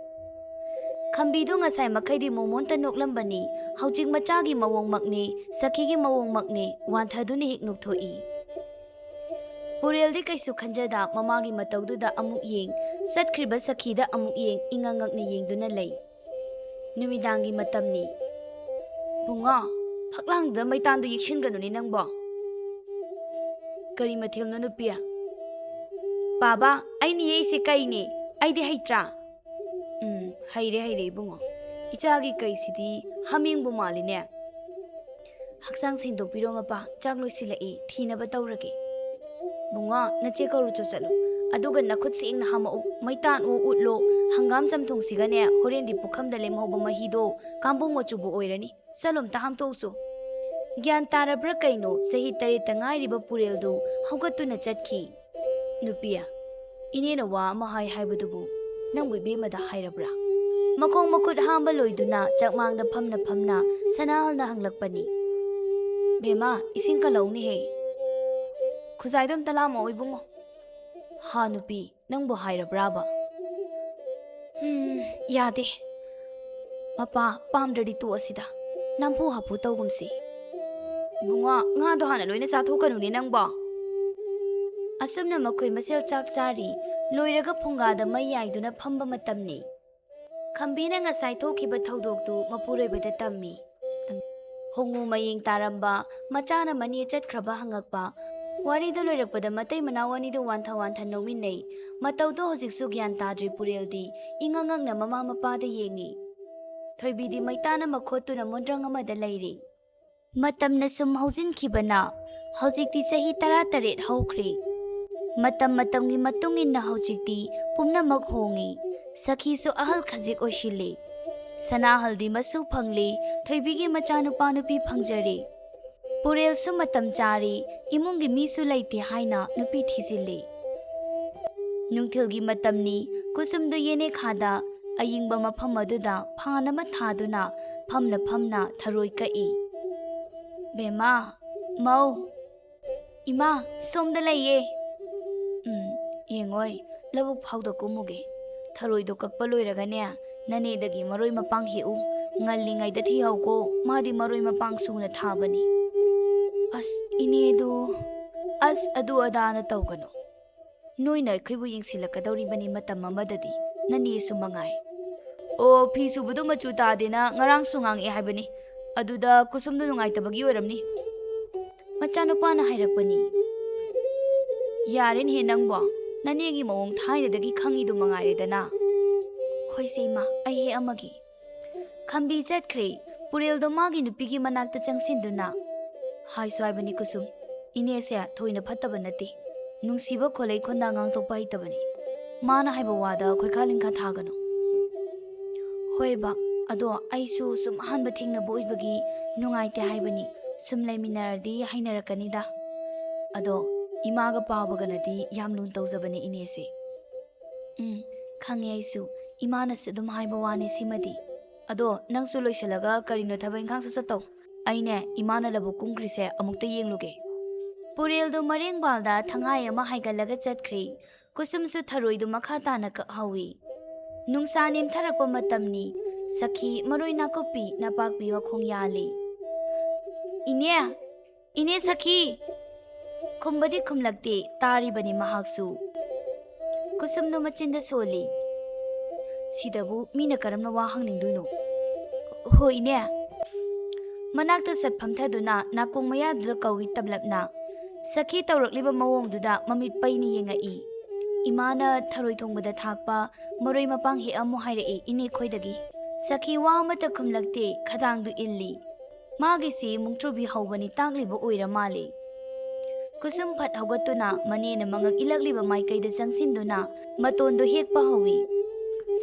ꯈꯝꯕꯤꯗꯨ ꯉꯁꯥꯏ ꯃꯈꯩꯗꯤ ꯃꯣꯃꯣꯟꯇ ꯅꯣꯛꯂꯝꯕꯅꯤ, ꯍꯧꯖꯤꯛ ꯃꯆꯥꯒꯤ ꯃꯑꯣꯡꯃꯛꯅꯤ, ꯁꯈꯤꯒꯤ ꯃꯑꯣꯡꯃꯛꯅꯤ, ꯋꯥꯟꯊꯗꯨꯅ ꯍꯦꯛ ꯅꯣꯛꯊꯣꯛꯏ꯫ ꯄꯨꯔꯦꯜꯗꯤ ꯀꯩꯁꯨ ꯈꯟꯖꯗ ꯃꯃꯥꯒꯤ ꯃꯇꯧꯗꯨꯗ ꯑꯃꯨꯛ ꯌꯦꯡ, ꯆꯠꯈ꯭ꯔꯤꯕ ꯁꯈꯤꯗ ꯑꯃꯨꯛ ꯌꯦꯡ, ꯏꯉꯛ ꯉꯛꯅ ꯌꯦꯡꯗꯨꯅ ꯂꯩ꯫ ꯅꯨꯃꯤꯗꯥꯡꯒꯤ ꯃꯇꯝꯅꯤ꯫ "ꯕꯨꯡꯉꯣ, ꯐꯛꯂꯥꯡꯗ ꯃꯩꯇꯥꯟꯗꯨ ꯌꯦꯛꯁꯤꯟꯒꯅꯨꯅꯦ ꯅꯪꯕꯣ꯫ ꯀꯔꯤ ꯃꯊꯦꯜꯅꯣ ꯅꯨꯄꯤ?" "ꯕꯥꯕꯥ, ꯑꯩꯅ ꯌꯦꯛꯏꯁꯦ ꯀꯩꯅꯦ? ꯑꯩꯗꯤ ꯍꯩꯇ꯭ꯔꯥ?" "ꯎꯝ, ꯍꯩꯔꯦ, ꯍꯩꯔꯦ ꯏꯕꯨꯡꯉꯣ꯫ ꯏꯆꯥꯒꯤ ꯀꯩꯁꯤꯗꯤ ꯍꯥꯃꯦꯡꯕꯨ ꯃꯥꯜꯂꯤꯅꯦ꯫" "ꯍꯛꯆꯥꯡ ꯁꯦꯡꯗꯣꯛꯄꯤꯔꯣ ꯃꯄꯥ, ꯆꯥꯛ ꯂꯣꯏꯁꯤꯜꯂꯛꯏ, ꯊꯤꯅꯕ ꯇꯧꯔꯒꯦ꯫" "ꯕꯨꯡꯉꯣ, ꯅꯆꯦ ꯀꯧꯔꯨꯆꯣ ꯆꯠꯂꯨ, ꯑꯗꯨꯒ ꯅꯈꯨꯠ ꯁꯦꯡꯅ ꯍꯥꯝꯃꯛꯎ, ꯃꯩꯇꯥꯟ ꯑꯣ ꯎꯠꯂꯣ, ꯍꯪꯒꯥꯝ ꯆꯝꯊꯣꯡꯁꯤꯒꯅꯦ, ꯍꯣꯔꯦꯟꯗꯤ ꯄꯨꯈꯝꯗ ꯂꯦꯝꯍꯧꯕ ꯃꯍꯤꯗꯣ ꯀꯥꯡꯕꯨ ꯃꯆꯨꯕꯨ ꯑꯣꯏꯔꯅꯤ꯫ ꯆꯠꯂꯣ ꯑꯝꯇ ꯍꯥꯝꯇꯣꯛꯎꯆꯣ꯫" ꯒ꯭ꯌꯥꯟ ꯇꯥꯔꯕ꯭ꯔꯥ ꯀꯩꯅꯣ, ꯆꯍꯤ ꯇꯔꯦꯠꯇ ꯉꯥꯏꯔꯤꯕ ꯄꯨꯔꯦꯜꯗꯨ ꯍꯧꯒꯠꯇꯨꯅ ꯆꯠꯈꯤ꯫ "ꯅꯨꯄꯤ, ꯏꯅꯦꯅ ꯋꯥ ꯑꯃ ꯍꯥꯏ ꯍꯥꯏꯕꯗꯨꯕꯨ ꯅꯪꯕꯨ ꯏꯕꯦꯝꯃꯗ ꯍꯥꯏꯔꯕ꯭ꯔꯥ?" ꯃꯈꯣꯡ ꯃꯈꯨꯠ ꯍꯥꯝꯕ ꯂꯣꯏꯗꯨꯅ ꯆꯥꯛꯃꯥꯡꯗ ꯐꯝꯅ ꯐꯝꯅ ꯁꯅꯥꯍꯜꯅ ꯍꯪꯂꯛꯄꯅꯤ꯫ "ꯕꯦꯝꯃ, ꯏꯁꯤꯡ ꯀꯜꯂꯧꯅꯦꯍꯦ꯫ ꯈꯨꯖꯥꯏꯗꯣ ꯑꯝꯇ ꯂꯥꯝꯃꯛꯑꯣ ꯏꯕꯨꯡꯉꯣ꯫" "ꯍꯥ ꯅꯨꯄꯤ, ꯅꯪꯕꯨ ꯍꯥꯏꯔꯕ꯭ꯔꯥꯕ?" ꯎꯝ, ꯌꯥꯗꯦ꯫ ꯃꯄꯥ, ꯄꯥꯝꯗ꯭ꯔꯗꯤ ꯇꯣꯛꯑꯁꯤꯗ꯫ ꯅꯝꯐꯨ ꯍꯥꯐꯨ ꯇꯧꯒꯨꯝꯁꯤ꯫ ꯏꯕꯨꯡꯉꯣ, ꯉꯥꯗꯣ ꯍꯥꯟꯅ ꯂꯣꯏꯅ ꯆꯥꯊꯣꯛꯀꯅꯨꯅꯦ ꯅꯪꯕꯣ꯫ ꯑꯁꯨꯝꯅ ꯃꯈꯣꯏ ꯃꯁꯦꯜ ꯆꯥꯛ ꯆꯥꯔꯤ꯫ ꯂꯣꯏꯔꯒ ꯐꯨꯡꯒꯥꯗ ꯃꯩ ꯌꯥꯏꯗꯨꯅ ꯐꯝꯕ ꯃꯇꯝꯅꯤ꯫ ꯈꯝꯕꯤꯅ ꯉꯁꯥꯏ ꯊꯣꯛꯈꯤꯕ ꯊꯧꯗꯣꯛꯇꯨ ꯃꯄꯨꯔꯣꯏꯕꯗ ꯇꯝꯃꯤ꯫ ꯍꯣꯡꯉꯨ ꯃꯌꯦꯡ ꯇꯥꯔꯝꯕ ꯃꯆꯥꯅ ꯃꯅꯦ ꯆꯠꯈ꯭ꯔꯕ ꯍꯪꯉꯛꯄ꯫ ꯋꯥꯔꯤꯗꯨ ꯂꯣꯏꯔꯛꯄꯗ ꯃꯇꯩ ꯃꯅꯥꯎ ꯑꯅꯤꯗꯨ ꯋꯥꯟꯊ ꯋꯥꯟꯊ ꯅꯣꯛꯃꯤꯟꯅꯩ꯫ ꯃꯇꯧꯗꯨ ꯍꯧꯖꯤꯛꯁꯨ ꯒ꯭ꯌꯥꯟ ꯇꯥꯗ꯭ꯔꯤ ꯄꯨꯔꯦꯜꯗꯤ꯫ ꯏꯉꯛ ꯉꯛꯅ ꯃꯃꯥ ꯃꯄꯥꯗ ꯌꯦꯡꯉꯤ꯫ ꯊꯣꯏꯕꯤꯗꯤ ꯃꯩꯇꯥꯅ ꯃꯈꯣꯠꯇꯨꯅ ꯃꯣꯟꯗ꯭ꯔꯪ ꯑꯃꯗ ꯂꯩꯔꯤ꯫ ꯃꯇꯝꯅ ꯁꯨꯝ ꯍꯧꯖꯤꯟꯈꯤꯕꯅ ꯍꯧꯖꯤꯛꯇꯤ ꯆꯍꯤ ꯇꯔꯥꯇꯔꯦꯠ ꯍꯧꯈ꯭ꯔꯦ꯫ ꯃꯇꯝ ꯃꯇꯝꯒꯤ ꯃꯇꯨꯡ ꯏꯟꯅ ꯍꯧꯖꯤꯛꯇꯤ ꯄꯨꯝꯅꯃꯛ ꯍꯣꯡꯉꯤ꯫ ꯁꯈꯤꯁꯨ ꯑꯍꯜ ꯈꯖꯤꯛ ꯑꯣꯏꯁꯤꯜꯂꯤ꯫ ꯁꯅꯥꯍꯜꯗꯤ ꯃꯁꯨ ꯐꯪꯂꯤ, ꯊꯣꯏꯕꯤꯒꯤ ꯃꯆꯥꯅꯨꯄꯥ ꯅꯨꯄꯤ ꯐꯪꯖꯔꯦ꯫ ꯄꯨꯔꯦꯜꯁꯨ ꯃꯇꯝ ꯆꯥꯔꯦ, ꯏꯃꯨꯡꯒꯤ ꯃꯤꯁꯨ ꯂꯩꯇꯦ ꯍꯥꯏꯅ ꯅꯨꯄꯤ ꯊꯤꯖꯤꯜꯂꯤ꯫ ꯅꯨꯡꯊꯤꯜꯒꯤ ꯃꯇꯝꯅꯤ, ꯀꯨꯁꯨꯝꯗꯨ ꯌꯦꯅꯦꯈꯥꯗ ꯑꯌꯤꯡꯕ ꯃꯐꯝ ꯑꯗꯨꯗ ꯐꯥꯟ ꯑꯃ ꯊꯥꯗꯨꯅ ꯐꯝꯅ ꯐꯝꯅ ꯊꯔꯣꯏ ꯀꯛꯏ꯫ "ꯕꯦꯝꯃ, ꯃꯧ, ꯏꯃꯥ, ꯁꯣꯝꯗ ꯂꯩꯌꯦ꯫" "ꯎꯝ, ꯌꯦꯡꯉꯣꯏ, ꯂꯧꯕꯨꯛ ꯐꯥꯎꯗ ꯀꯨꯝꯃꯨꯒꯦ꯫ ꯊꯔꯣꯏꯗꯣ ꯀꯛꯄ ꯂꯣꯏꯔꯒꯅꯦ, ꯅꯅꯦꯗꯒꯤ ꯃꯔꯣꯏ ꯃꯄꯥꯡ ꯍꯦꯛꯎ꯫ ꯉꯜꯂꯤꯉꯩꯗ ꯊꯤꯍꯧꯀꯣ, ꯃꯥꯗꯤ ꯃꯔꯣꯏ ꯃꯄꯥꯡ ꯁꯨꯅ ꯊꯥꯕꯅꯤ꯫" "ꯑꯁ, ꯏꯅꯦꯗꯨ, ꯑꯁ, ꯑꯗꯨ ꯑꯗꯥꯅ ꯇꯧꯒꯅꯨ꯫ ꯅꯣꯏꯅ ꯑꯩꯈꯣꯏꯕꯨ ꯌꯦꯡꯁꯤꯜꯂꯛꯀꯗꯧꯔꯤꯕꯅꯤ ꯃꯇꯝ ꯑꯃꯗꯗꯤ, ꯅꯅꯦꯁꯨ ꯃꯉꯥꯏ꯫" "ꯑꯣ, ꯐꯤ ꯁꯨꯕꯗꯨ ꯃꯆꯨ ꯇꯥꯗꯦꯅ ꯉꯔꯥꯡꯁꯨ ꯉꯥꯡꯉꯛꯑꯦ ꯍꯥꯏꯕꯅꯤ꯫ ꯑꯗꯨꯗ ꯀꯨꯁꯨꯝꯗꯨ ꯅꯨꯡꯉꯥꯏꯇꯕꯒꯤ ꯑꯣꯏꯔꯝꯅꯤ꯫" ꯃꯆꯥꯅꯨꯄꯥꯅ ꯍꯥꯏꯔꯛꯄꯅꯤ꯫ "ꯌꯥꯔꯦꯅꯦꯍꯦ ꯅꯪꯕꯣ, ꯅꯅꯦꯒꯤ ꯃꯑꯣꯡ ꯊꯥꯏꯅꯗꯒꯤ ꯈꯪꯉꯤꯗꯨ ꯃꯉꯥꯏꯔꯦꯗꯅ꯫" "ꯍꯣꯏꯁꯦ ꯏꯃꯥ, ꯑꯩ ꯍꯦꯛ ꯑꯃꯒꯤ꯫" ꯈꯝꯕꯤ ꯆꯠꯈ꯭ꯔꯦ꯫ ꯄꯨꯔꯦꯜꯗꯣ ꯃꯥꯒꯤ ꯅꯨꯄꯤꯒꯤ ꯃꯅꯥꯛꯇ ꯆꯪꯁꯤꯟꯗꯨꯅ, "ꯍꯥꯏꯁꯨ ꯍꯥꯏꯕꯅꯤ ꯀꯨꯁꯨꯝ, ꯏꯅꯦꯁꯦ ꯊꯣꯏꯅ ꯐꯠꯇꯕ ꯅꯠꯇꯦ꯫ ꯅꯨꯡꯁꯤꯕ ꯈꯣꯂꯩ ꯈꯣꯟꯗꯥ ꯉꯥꯡꯊꯣꯛꯄ ꯍꯩꯇꯕꯅꯤ꯫ ꯃꯥꯅ ꯍꯥꯏꯕ ꯋꯥꯗ ꯈꯣꯏꯈꯥ ꯂꯤꯡꯈꯥ ꯊꯥꯒꯅꯨ꯫" "ꯍꯣꯏꯕ, ꯑꯗꯣ ꯑꯩꯁꯨ ꯁꯨꯝ ꯑꯍꯥꯟꯕ ꯊꯦꯡꯅꯕ ꯑꯣꯏꯕꯒꯤ ꯅꯨꯡꯉꯥꯏꯇꯦ ꯍꯥꯏꯕꯅꯤ꯫ ꯁꯨꯝ ꯂꯩꯃꯤꯟꯅꯔꯗꯤ ꯍꯩꯅꯔꯛꯀꯅꯤꯗ꯫ ꯑꯗꯣ ꯏꯃꯥꯒ ꯄꯥꯕꯒꯅꯗꯤ ꯌꯥꯝ ꯂꯨꯅ ꯇꯧꯖꯕꯅꯦ ꯏꯅꯦꯁꯦ꯫" "ꯎꯝ, ꯈꯪꯉꯦ ꯑꯩꯁꯨ꯫ ꯏꯃꯥꯅꯁꯨ ꯑꯗꯨꯝ ꯍꯥꯏꯕ ꯋꯥꯅꯤ ꯁꯤꯃꯗꯤ꯫ ꯑꯗꯣ ꯅꯪꯁꯨ ꯂꯣꯏꯁꯤꯜꯂꯒ ꯀꯔꯤꯅꯣ ꯊꯕꯛ ꯏꯪꯈꯥꯡ ꯁꯠ ꯁꯠ ꯇꯧ꯫ ꯑꯩꯅꯦ, ꯏꯃꯥꯅ ꯂꯧꯕꯨꯛ ꯀꯨꯝꯈ꯭ꯔꯤꯁꯦ ꯑꯃꯨꯛꯇ ꯌꯦꯡꯂꯨꯒꯦ꯫" ꯄꯨꯔꯦꯜꯗꯨ ꯃꯔꯦꯡꯕꯥꯜꯗ ꯊꯉꯥꯏ ꯑꯃ ꯍꯥꯏꯒꯠꯂꯒ ꯆꯠꯈ꯭ꯔꯦ꯫ ꯀꯨꯁꯨꯝꯁꯨ ꯊꯔꯣꯏꯗꯨ ꯃꯈꯥ ꯇꯥꯅ ꯀꯛꯍꯧꯏ꯫ ꯅꯨꯡꯁꯥ ꯅꯦꯝꯊꯔꯛꯄ ꯃꯇꯝꯅꯤ꯫ ꯁꯈꯤ ꯃꯔꯣꯏ ꯅꯥꯀꯨꯞꯄꯤ ꯅꯄꯥꯛꯄꯤ ꯃꯈꯣꯡ ꯌꯥꯜꯂꯤ꯫ "ꯏꯅꯦ! ꯏꯅꯦ ꯁꯈꯤ!" ꯈꯨꯝꯕꯗꯤ ꯈꯨꯝꯂꯛꯇꯦ, ꯇꯥꯔꯤꯕꯅꯤ ꯃꯍꯥꯛꯁꯨ꯫ ꯀꯨꯁꯨꯝꯗꯨ ꯃꯆꯤꯟꯗ ꯁꯣꯜꯂꯤ꯫ "ꯁꯤꯗꯕꯨ ꯃꯤꯅ ꯀꯔꯝꯅ ꯋꯥ ꯍꯪꯅꯤꯡꯗꯣꯏꯅꯣ? ꯍꯣꯏ, ꯏꯅꯦ!" ꯃꯅꯥꯛꯇ ꯁꯠ ꯐꯝꯊꯗꯨꯅ ꯅꯥꯀꯣꯡ ꯃꯌꯥꯗꯨꯗ ꯀꯧꯏ ꯇꯞꯂꯞꯅ꯫ ꯁꯈꯤ ꯇꯧꯔꯛꯂꯤꯕ ꯃꯑꯣꯡꯗꯨꯗ ꯃꯃꯤꯠ ꯄꯩꯅ ꯌꯦꯡꯉꯛꯏ꯫ ꯏꯃꯥꯅ ꯊꯔꯣꯏ ꯊꯣꯡꯕꯗ ꯊꯥꯛꯄ ꯃꯔꯣꯏ ꯃꯄꯥꯡ ꯍꯦꯛꯑꯝꯃꯨ ꯍꯥꯏꯔꯛꯏ ꯏꯅꯦ ꯈꯣꯏꯗꯒꯤ꯫ ꯁꯈꯤ ꯋꯥ ꯑꯃꯠꯇ ꯈꯨꯝꯂꯛꯇꯦ, ꯈꯗꯥꯡꯗꯨ ꯏꯜꯂꯤ꯫ ꯃꯥꯒꯤꯁꯤ ꯃꯨꯛꯇ꯭ꯔꯨꯕꯤ ꯍꯧꯕꯅꯤ ꯇꯥꯛꯂꯤꯕ ꯑꯣꯏꯔ ꯃꯥꯜꯂꯤ꯫ ꯀꯨꯁꯨꯝ ꯐꯠ ꯍꯧꯒꯠꯇꯨꯅ ꯃꯅꯦꯅ ꯃꯉꯛ ꯏꯜꯂꯛꯂꯤꯕ ꯃꯥꯏꯀꯩꯗ ꯆꯪꯁꯤꯟꯗꯨꯅ ꯃꯇꯣꯟꯗꯨ ꯍꯦꯛꯄ ꯍꯧꯏ꯫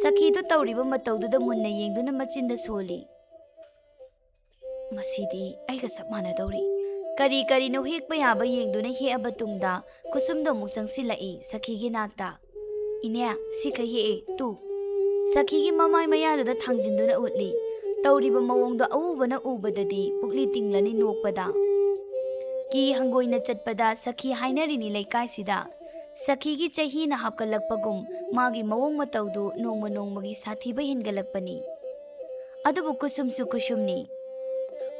ꯁꯈꯤꯗꯨ ꯇꯧꯔꯤꯕ ꯃꯇꯧꯗꯨꯗ ꯃꯨꯟꯅ ꯌꯦꯡꯗꯨꯅ ꯃꯆꯤꯟꯗ ꯁꯣꯜꯂꯤ꯫ "ꯃꯁꯤꯗꯤ ꯑꯩꯒ ꯆꯞ ꯃꯥꯟꯅꯗꯧꯔꯤ꯫" ꯀꯔꯤ ꯀꯔꯤꯅꯣ ꯍꯦꯛꯄ ꯌꯥꯕ ꯌꯦꯡꯗꯨꯅ ꯍꯦꯛꯑꯕ ꯇꯨꯡꯗ ꯀꯨꯁꯨꯝꯗꯣ ꯑꯃꯨꯛ ꯆꯪꯁꯤꯜꯂꯛꯏ ꯁꯈꯤꯒꯤ ꯅꯥꯛꯇ꯫ "ꯏꯅꯦ, ꯁꯤ ꯈꯩ ꯍꯦꯛꯑꯦ, ꯇꯨ꯫" ꯁꯈꯤꯒꯤ ꯃꯃꯥꯏ ꯃꯌꯥꯗꯨꯗ ꯊꯥꯡꯖꯤꯟꯗꯨꯅ ꯎꯠꯂꯤ꯫ ꯇꯧꯔꯤꯕ ꯃꯑꯣꯡꯗꯣ ꯑꯎꯕꯅ ꯎꯕꯗꯗꯤ ꯄꯨꯛꯂꯤ ꯇꯤꯡꯂꯅꯤ ꯅꯣꯛꯄꯗ꯫ ꯀꯤ ꯍꯪꯒꯣꯏꯅ ꯆꯠꯄꯗ ꯁꯈꯤ ꯍꯥꯏꯅꯔꯤꯅꯤ ꯂꯩꯀꯥꯏꯁꯤꯗ꯫ ꯁꯈꯤꯒꯤ ꯆꯍꯤꯅ ꯍꯥꯞꯀꯠꯂꯛꯄꯒꯨꯝ ꯃꯥꯒꯤ ꯃꯑꯣꯡ ꯃꯇꯧꯗꯨ ꯅꯣꯡꯃ ꯅꯣꯡꯃꯒꯤ ꯁꯥꯊꯤꯕ ꯍꯦꯟꯒꯠꯂꯛꯄꯅꯤ꯫ ꯑꯗꯨꯕꯨ ꯀꯨꯁꯨꯝꯁꯨ ꯀꯨꯁꯨꯝꯅꯤ꯫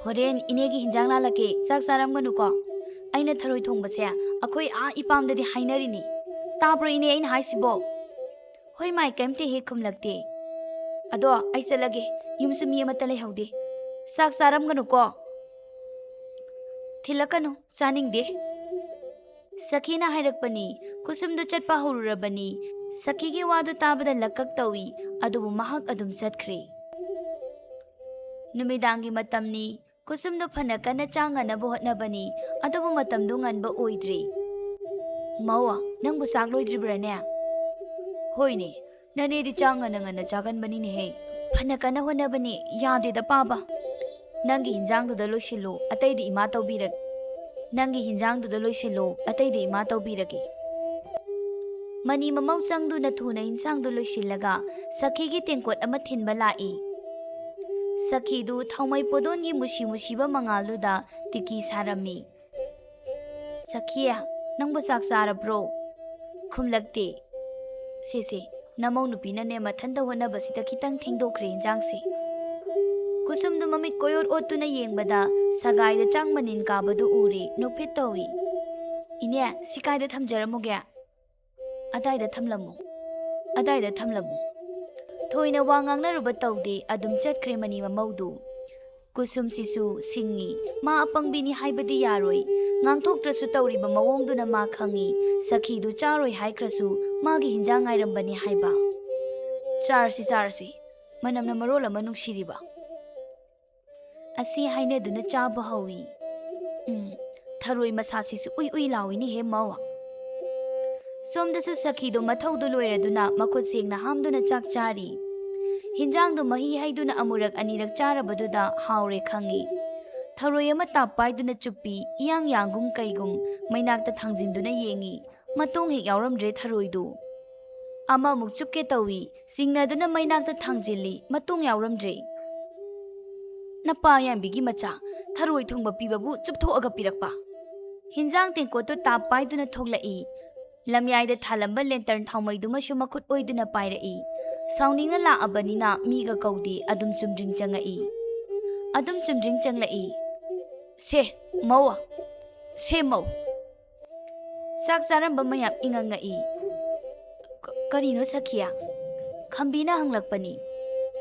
"ꯍꯣꯔꯦꯟ ꯏꯅꯦꯒꯤ ꯍꯤꯟꯖꯥꯡ ꯂꯥꯜꯂꯛꯀꯦ, ꯆꯥꯛ ꯆꯥꯔꯝꯒꯅꯨꯀꯣ꯫ ꯑꯩꯅ ꯊꯔꯣꯏ ꯊꯣꯡꯕꯁꯦ ꯑꯩꯈꯣꯏ ꯑꯥ ꯏꯄꯥꯝꯗꯗꯤ ꯍꯥꯏꯅꯔꯤꯅꯤ꯫ ꯇꯥꯕ꯭ꯔꯣ ꯏꯅꯦ ꯑꯩꯅ ꯍꯥꯏꯁꯤꯕꯣ?" "ꯍꯣꯏ ꯃꯥꯏ, ꯀꯩꯝꯇ ꯍꯦꯛ ꯈꯨꯝꯂꯛꯇꯦ꯫ ꯑꯗꯣ ꯑꯩ ꯆꯠꯂꯒꯦ, ꯌꯨꯝꯁꯨ ꯃꯤ ꯑꯃꯠꯇ ꯂꯩꯍꯧꯗꯦ꯫ ꯆꯥꯛ ꯆꯥꯔꯝꯒꯅꯨꯀꯣ꯫" "ꯊꯤꯜꯂꯛꯀꯅꯨ, ꯆꯥꯅꯤꯡꯗꯦ꯫" ꯁꯈꯤꯅ ꯍꯥꯏꯔꯛꯄꯅꯤ꯫ ꯀꯨꯁꯨꯝꯗꯨ ꯆꯠꯄ ꯍꯧꯔꯨꯔꯕꯅꯤ꯫ ꯁꯈꯤꯒꯤ ꯋꯥꯗꯨ ꯇꯥꯕꯗ ꯂꯛꯀꯛ ꯇꯧꯏ, ꯑꯗꯨꯕꯨ ꯃꯍꯥꯛ ꯑꯗꯨꯝ ꯆꯠꯈ꯭ꯔꯦ꯫ ꯅꯨꯃꯤꯗꯥꯡꯒꯤ ꯃꯇꯝꯅꯤ꯫ ꯀꯨꯁꯨꯝꯗꯨ ꯐꯅ ꯀꯟꯅ ꯆꯥꯛ ꯉꯟꯅꯕ ꯍꯣꯠꯅꯕꯅꯤ, ꯑꯗꯨꯕꯨ ꯃꯇꯝꯗꯨ ꯉꯟꯕ ꯑꯣꯏꯗ꯭ꯔꯤ꯫ "ꯃꯧ, ꯅꯪꯕꯨ ꯆꯥꯛ ꯂꯣꯏꯗ꯭ꯔꯤꯕ꯭ꯔꯥꯅꯦ?" "ꯍꯣꯏꯅꯦ, ꯅꯅꯦꯗꯤ ꯆꯥꯛ ꯉꯟꯅ ꯉꯟꯅ ꯆꯥꯒꯟꯕꯅꯤꯅꯦꯍꯦ꯫" "ꯐꯅ ꯀꯟꯅ ꯍꯣꯠꯅꯕꯅꯤ, ꯌꯥꯗꯦꯗ ꯄꯥꯕ꯫ ꯅꯪꯒꯤ ꯍꯤꯟꯖꯥꯡꯗꯨꯗ ꯂꯣꯏꯁꯤꯜꯂꯨ, ꯑꯇꯩꯗꯤ ꯏꯃꯥ ꯇꯧꯕꯤꯔꯒꯦ꯫ ꯅꯪꯒꯤ ꯍꯤꯟꯖꯥꯡꯗꯨꯗ ꯂꯣꯏꯁꯤꯜꯂꯨ, ꯑꯇꯩꯗꯤ ꯏꯃꯥ ꯇꯧꯕꯤꯔꯒꯦ꯫" ꯃꯅꯤ ꯃꯃꯧ ꯆꯪꯗꯨꯅ ꯊꯨꯅ ꯍꯤꯟꯖꯥꯡꯗꯨ ꯂꯣꯏꯁꯤꯜꯂꯒ ꯁꯈꯤꯒꯤ ꯇꯦꯡꯀꯣꯠ ꯑꯃ ꯊꯤꯟꯕ ꯂꯥꯛꯏ꯫ ꯁꯈꯤꯗꯨ ꯊꯥꯎꯃꯩ ꯄꯣꯗꯣꯟꯒꯤ ꯃꯨꯁꯤ ꯃꯨꯁꯤꯕ ꯃꯉꯥꯜꯗꯨꯗ ꯇꯤꯀꯤ ꯁꯥꯔꯝꯃꯤ꯫ "ꯁꯈꯤ, ꯅꯪꯕꯨ ꯆꯥꯛ ꯆꯥꯔꯕ꯭ꯔꯣ?" ꯈꯨꯝꯂꯛꯇꯦ꯫ "ꯁꯦ ꯁꯦ, ꯅꯃꯧ ꯅꯨꯄꯤꯅꯅꯦ ꯃꯊꯟꯇ ꯍꯣꯠꯅꯕꯁꯤꯗ ꯈꯤꯇꯪ ꯊꯦꯡꯗꯣꯛꯈ꯭ꯔꯦ ꯏꯟꯖꯥꯡꯁꯦ꯫ ꯀꯨꯁꯨꯝꯗꯨ ꯃꯃꯤꯠ ꯀꯣꯏꯑꯣꯠ ꯑꯣꯠꯇꯨꯅ ꯌꯦꯡꯕꯗ ꯁꯒꯥꯏꯗ ꯆꯥꯛ ꯃꯅꯤꯟ ꯀꯥꯕꯗꯨ ꯎꯔꯦ, ꯅꯣꯛꯐꯦꯠ ꯇꯧꯏ꯫ "ꯏꯅꯦ, ꯁꯤ ꯀꯥꯏꯗ ꯊꯝꯖꯔꯝꯃꯨꯒꯦ?" "ꯑꯗꯥꯏꯗ ꯊꯝꯂꯝꯃꯨ, ꯑꯗꯥꯏꯗ ꯊꯝꯂꯝꯃꯨ꯫" ꯊꯣꯏꯅ ꯋꯥ ꯉꯥꯡꯅꯔꯨꯕ ꯇꯧꯗꯦ, ꯑꯗꯨꯝ ꯆꯠꯈ꯭ꯔꯦ ꯃꯅꯤ ꯃꯃꯧꯗꯨ꯫ ꯀꯨꯁꯨꯝꯁꯤꯁꯨ ꯁꯤꯡꯉꯤ, ꯃꯥ ꯑꯄꯪꯕꯤꯅꯤ ꯍꯥꯏꯕꯗꯤ ꯌꯥꯔꯣꯏ꯫ ꯉꯥꯡꯊꯣꯛꯇ꯭ꯔꯁꯨ ꯇꯧꯔꯤꯕ ꯃꯑꯣꯡꯗꯨꯅ ꯃꯥ ꯈꯪꯉꯤ, ꯁꯈꯤꯗꯨ ꯆꯥꯔꯣꯏ ꯍꯥꯏꯈ꯭ꯔꯁꯨ ꯃꯥꯒꯤ ꯍꯤꯟꯖꯥꯡ ꯉꯥꯏꯔꯝꯕꯅꯤ ꯍꯥꯏꯕ꯫ "ꯆꯥꯔꯁꯤ, ꯆꯥꯔꯁꯤ, ꯃꯅꯝꯅ ꯃꯔꯣꯜ ꯑꯃ ꯅꯨꯡꯁꯤꯔꯤꯕ꯫" ꯑꯁꯤ ꯍꯥꯏꯅꯗꯨꯅ ꯆꯥꯕ ꯍꯧꯏ꯫ ꯎꯝ, ꯊꯔꯣꯏ ꯃꯁꯥꯁꯤꯁꯨ ꯎꯏ ꯎꯏ ꯂꯥꯎꯏꯅꯦꯍꯦ ꯃꯧ꯫ ꯁꯣꯝꯗꯁꯨ ꯁꯈꯤꯗꯣ ꯃꯊꯧꯗꯨ ꯂꯣꯏꯔꯗꯨꯅ ꯃꯈꯨꯠ ꯁꯦꯡꯅ ꯍꯥꯝꯗꯨꯅ ꯆꯥꯛ ꯆꯥꯔꯤ꯫ ꯍꯤꯟꯖꯥꯡꯗꯨ ꯃꯍꯤ ꯍꯩꯗꯨꯅ ꯑꯃꯨꯔꯛ ꯑꯅꯤꯔꯛ ꯆꯥꯔꯕꯗꯨꯗ ꯍꯥꯎꯔꯦ ꯈꯪꯉꯤ꯫ ꯊꯔꯣꯏ ꯑꯃ ꯇꯥꯞ ꯄꯥꯏꯗꯨꯅ ꯆꯨꯞꯄꯤ, ꯏꯌꯥꯡ ꯌꯥꯡꯒꯨꯝ ꯀꯩꯒꯨꯝ ꯃꯩꯅꯥꯛꯇ ꯊꯥꯡꯖꯤꯟꯗꯨꯅ ꯌꯦꯡꯉꯤ꯫ ꯃꯇꯣꯡ ꯍꯦꯛ ꯌꯥꯎꯔꯝꯗ꯭ꯔꯦ ꯊꯔꯣꯏꯗꯨ꯫ ꯑꯃꯃꯨꯛ ꯆꯨꯞꯀꯦ ꯇꯧꯏ, ꯆꯤꯡꯅꯗꯨꯅ ꯃꯩꯅꯥꯛꯇ ꯊꯥꯡꯖꯤꯜꯂꯤ, ꯃꯇꯣꯡ ꯌꯥꯎꯔꯝꯗ꯭ꯔꯦ꯫ "ꯅꯄꯥ ꯌꯥꯝꯕꯤꯒꯤ ꯃꯆꯥ, ꯊꯔꯣꯏ ꯊꯣꯡꯕ ꯄꯤꯕꯕꯨ ꯆꯨꯞꯊꯣꯛꯑꯒ ꯄꯤꯔꯛꯄ?" ꯍꯤꯟꯖꯥꯡ ꯇꯦꯡꯀꯣꯠꯇꯨ ꯇꯥꯞ ꯄꯥꯏꯗꯨꯅ ꯊꯣꯛꯂꯛꯏ꯫ ꯂꯝꯌꯥꯏꯗ ꯊꯥꯜꯂꯝꯕ ꯂꯦꯟꯇꯔꯟ ꯊꯥꯎꯃꯩꯗꯨꯃꯁꯨ ꯃꯈꯨꯠ ꯑꯣꯏꯗꯨꯅ ꯄꯥꯏꯔꯛꯏ꯫ ꯁꯥꯎꯅꯤꯡꯅ ꯂꯥꯛꯑꯕꯅꯤꯅ ꯃꯤꯒ ꯀꯧꯗꯦ, ꯑꯗꯨꯝ ꯆꯨꯝꯗ꯭ꯔꯤꯡ ꯆꯪꯉꯛꯏ꯫ ꯑꯗꯨꯝ ꯆꯨꯝꯗ꯭ꯔꯤꯡ ꯆꯪꯂꯛꯏ꯫ "ꯁꯦ, ꯃꯧ! ꯁꯦ, ꯃꯧ!" ꯆꯥꯛ ꯆꯥꯔꯝꯕ ꯃꯌꯥꯝ ꯏꯉꯛ ꯉꯛꯏ꯫ "ꯀ-, ꯀꯔꯤꯅꯣ ꯁꯈꯤꯌꯥ?" ꯈꯝꯕꯤꯅ ꯍꯪꯂꯛꯄꯅꯤ꯫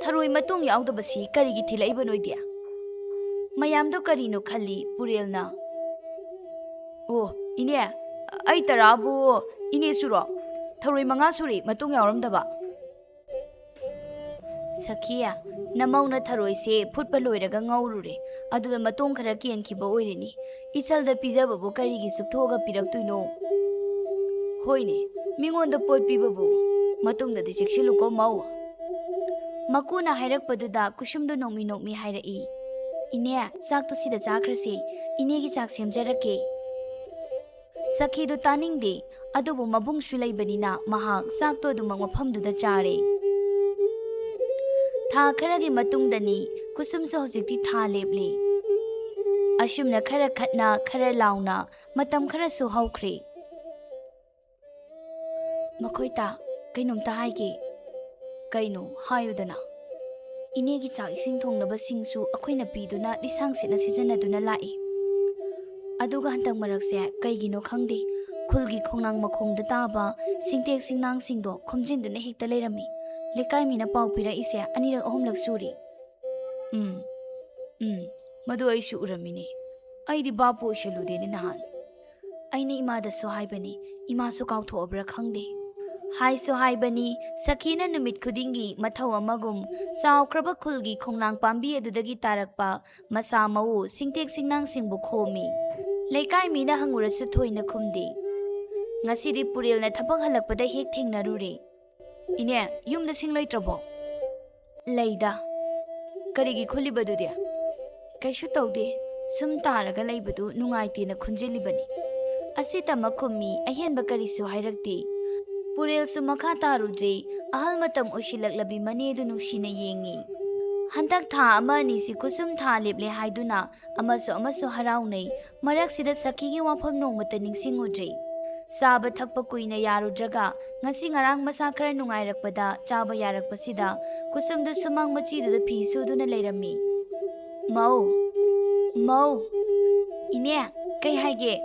"ꯊꯔꯣꯏ ꯃꯇꯣꯡ ꯌꯥꯎꯗꯕꯁꯤ ꯀꯔꯤꯒꯤ ꯊꯤꯜꯂꯛꯏꯕ ꯅꯣꯏꯗꯤ?" ꯃꯌꯥꯝꯗꯣ ꯀꯔꯤꯅꯣ ꯈꯜꯂꯤ ꯄꯨꯔꯦꯜꯅ꯫ "ꯑꯣ, ꯏꯅꯦ, ꯑꯩ ꯇꯔꯥꯕꯨ ꯏꯅꯦ ꯁꯨꯔꯣ? ꯊꯔꯣꯏ ꯃꯉꯥ ꯁꯨꯔꯦ ꯃꯇꯣꯡ ꯌꯥꯎꯔꯝꯗꯕ꯫" "ꯁꯈꯤꯌꯥ, ꯅꯃꯧꯅ ꯊꯔꯣꯏꯁꯦ ꯐꯨꯠꯄ ꯂꯣꯏꯔꯒ ꯉꯧꯔꯨꯔꯦ, ꯑꯗꯨꯗ ꯃꯇꯣꯡ ꯈꯔ ꯀꯦꯟꯈꯤꯕ ꯑꯣꯏꯔꯤꯅꯤ꯫ ꯏꯆꯜꯗ ꯄꯤꯖꯕꯕꯨ ꯀꯔꯤꯒꯤ ꯆꯨꯞꯊꯣꯛꯑꯒ ꯄꯤꯔꯛꯇꯣꯏꯅꯣ?" "ꯍꯣꯏꯅꯦ, ꯃꯤꯉꯣꯟꯗ ꯄꯣꯠ ꯄꯤꯕꯕꯨ ꯃꯇꯨꯡꯗꯗꯤ ꯆꯦꯛꯁꯤꯜꯂꯨꯀꯣ ꯃꯧ꯫" ꯃꯀꯨꯅ ꯍꯥꯏꯔꯛꯄꯗꯨꯗ ꯀꯨꯁꯨꯝꯗꯨ ꯅꯣꯛꯃꯤ ꯅꯣꯛꯃꯤ ꯍꯥꯏꯔꯛꯏ, "ꯏꯅꯦ, ꯆꯥꯛꯇꯨ ꯁꯤꯗ ꯆꯥꯈ꯭ꯔꯁꯦ, ꯏꯅꯦꯒꯤ ꯆꯥꯛ ꯁꯦꯝꯖꯔꯛꯀꯦ꯫" ꯁꯈꯤꯗꯨ ꯇꯥꯅꯤꯡꯗꯦ, ꯑꯗꯨꯕꯨ ꯃꯕꯨꯡꯁꯨ ꯂꯩꯕꯅꯤꯅ ꯃꯍꯥꯛ ꯆꯥꯛꯇꯣ ꯑꯗꯨꯃꯛ ꯃꯐꯝꯗꯨꯗ ꯆꯥꯔꯦ꯫ ꯊꯥ ꯈꯔꯒꯤ ꯃꯇꯨꯡꯗꯅꯤ, ꯀꯨꯁꯨꯝꯁꯨ ꯍꯧꯖꯤꯛꯇꯤ ꯊꯥ ꯂꯦꯞꯂꯦ꯫ ꯑꯁꯨꯝꯅ ꯈꯔ ꯈꯠꯅ, ꯈꯔ ꯂꯥꯎꯅ ꯃꯇꯝ ꯈꯔꯁꯨ ꯍꯧꯈ꯭ꯔꯦ꯫ "ꯃꯈꯣꯏ ꯇꯥ, ꯀꯩꯅꯣꯝꯇ ꯍꯥꯏꯒꯦ꯫ ꯀꯩꯅꯣ? ꯍꯥꯏꯌꯨꯗꯅ꯫ ꯏꯅꯦꯒꯤ ꯆꯥꯛ ꯏꯁꯤꯡ ꯊꯣꯡꯅꯕꯁꯤꯡꯁꯨ ꯑꯩꯈꯣꯏꯅ ꯄꯤꯗꯨꯅ ꯂꯤꯁꯥꯡ ꯁꯤꯠꯅ ꯁꯤꯖꯤꯟꯅꯗꯨꯅ ꯂꯥꯛꯏ꯫ ꯑꯗꯨꯒ ꯍꯟꯗꯛ ꯃꯔꯛꯁꯦ ꯀꯩꯒꯤꯅꯣ ꯈꯪꯗꯦ, ꯈꯨꯜꯒꯤ ꯈꯣꯡꯅꯥꯡ ꯃꯈꯣꯡꯗ ꯇꯥꯕ ꯁꯤꯡꯇꯦꯛ ꯁꯤꯡꯅꯥꯡꯁꯤꯡꯗꯣ ꯈꯣꯝꯖꯤꯟꯗꯨꯅ ꯍꯦꯛꯇ ꯂꯩꯔꯝꯃꯤ꯫ ꯂꯩꯀꯥꯏ ꯃꯤꯅ ꯄꯥꯎ ꯄꯤꯔꯛꯏꯁꯦ ꯑꯅꯤꯔꯛ ꯑꯍꯨꯝꯂꯛ ꯁꯨꯔꯦ꯫ ꯎꯝ, ꯎꯝ, ꯃꯗꯨ ꯑꯩꯁꯨ ꯎꯔꯝꯃꯤꯅꯦ꯫ ꯑꯩꯗꯤ ꯚꯥꯞꯄꯨ ꯑꯣꯏꯁꯜꯂꯨꯗꯦꯅꯦ ꯅꯍꯥꯟ꯫ ꯑꯩꯅ ꯏꯃꯥꯗꯁꯨ ꯍꯥꯏꯕꯅꯤ, ꯏꯃꯥꯁꯨ ꯀꯥꯎꯊꯣꯛꯑꯕ꯭ꯔꯥ ꯈꯪꯗꯦ꯫ ꯍꯥꯏꯁꯨ ꯍꯥꯏꯕꯅꯤ, ꯁꯈꯤꯅ ꯅꯨꯃꯤꯠ ꯈꯨꯗꯤꯡꯒꯤ ꯃꯊꯧ ꯑꯃꯒꯨꯝ ꯆꯥꯎꯈ꯭ꯔꯕ ꯈꯨꯜꯒꯤ ꯈꯣꯡꯅꯥꯡ ꯄꯥꯝꯕꯤ ꯑꯗꯨꯗꯒꯤ ꯇꯥꯔꯛꯄ ꯃꯁꯥ ꯃꯎ ꯁꯤꯡꯇꯦꯛ ꯁꯤꯡꯅꯥꯡꯁꯤꯡꯕꯨ ꯈꯣꯝꯃꯤ꯫ ꯂꯩꯀꯥꯏ ꯃꯤꯅ ꯍꯪꯉꯨꯔꯁꯨ ꯊꯣꯏꯅ ꯈꯨꯝꯗꯦ꯫ ꯉꯁꯤꯗꯤ ꯄꯨꯔꯦꯜꯅ ꯊꯕꯛ ꯍꯜꯂꯛꯄꯗ ꯍꯦꯛ ꯊꯦꯡꯅꯔꯨꯔꯦ꯫ "ꯏꯅꯦ, ꯌꯨꯝꯗ ꯁꯤꯡ ꯂꯩꯇ꯭ꯔꯕꯣ?" "ꯂꯩꯗ꯫ ꯀꯔꯤꯒꯤ ꯈꯨꯜꯂꯤꯕꯗꯨꯗꯤ?" "ꯀꯩꯁꯨ ꯇꯧꯗꯦ꯫ ꯁꯨꯝ ꯇꯥꯔꯒ ꯂꯩꯕꯗꯨ ꯅꯨꯡꯉꯥꯏꯇꯦꯅ ꯈꯨꯟꯖꯤꯜꯂꯤꯕꯅꯤ꯫" ꯑꯁꯤꯇꯃꯛ ꯈꯨꯝꯃꯤ, ꯑꯍꯦꯟꯕ ꯀꯔꯤꯁꯨ ꯍꯥꯏꯔꯛꯇꯦ꯫ ꯄꯨꯔꯦꯜꯁꯨ ꯃꯈꯥ ꯇꯥꯔꯨꯗ꯭ꯔꯦ꯫ ꯑꯍꯜ ꯃꯇꯝ ꯑꯣꯏꯁꯤꯜꯂꯛꯂꯕꯤ ꯃꯅꯦꯗꯨ ꯅꯨꯡꯁꯤꯅ ꯌꯦꯡꯉꯤ꯫ ꯍꯟꯗꯛ ꯊꯥ ꯑꯃ ꯑꯅꯤꯁꯤ ꯀꯨꯁꯨꯝ ꯊꯥ ꯂꯦꯞꯂꯦ ꯍꯥꯏꯗꯨꯅ ꯑꯃꯁꯨ ꯑꯃꯁꯨ ꯍꯔꯥꯎꯅꯩ꯫ ꯃꯔꯛꯁꯤꯗ ꯁꯈꯤꯒꯤ ꯋꯥꯐꯝ ꯅꯣꯡꯃꯇ ꯅꯤꯡꯁꯤꯡꯉꯨꯗ꯭ꯔꯦ꯫ ꯆꯥꯕ ꯊꯛꯄ ꯀꯨꯏꯅ ꯌꯥꯔꯨꯗ꯭ꯔꯒ ꯉꯁꯤ ꯉꯔꯥꯡ ꯃꯁꯥ ꯈꯔ ꯅꯨꯡꯉꯥꯏꯔꯛꯄꯗ ꯆꯥꯕ ꯌꯥꯔꯛꯄꯁꯤꯗ ꯀꯨꯁꯨꯝꯗꯨ ꯁꯨꯃꯥꯡ ꯃꯆꯤꯗꯨꯗ ꯐꯤ ꯁꯨꯗꯨꯅ ꯂꯩꯔꯝꯃꯤ꯫ "ꯃꯧ, ꯃꯧ, ꯏꯅꯦ, ꯀꯩ ꯍꯥꯏꯒꯦ?"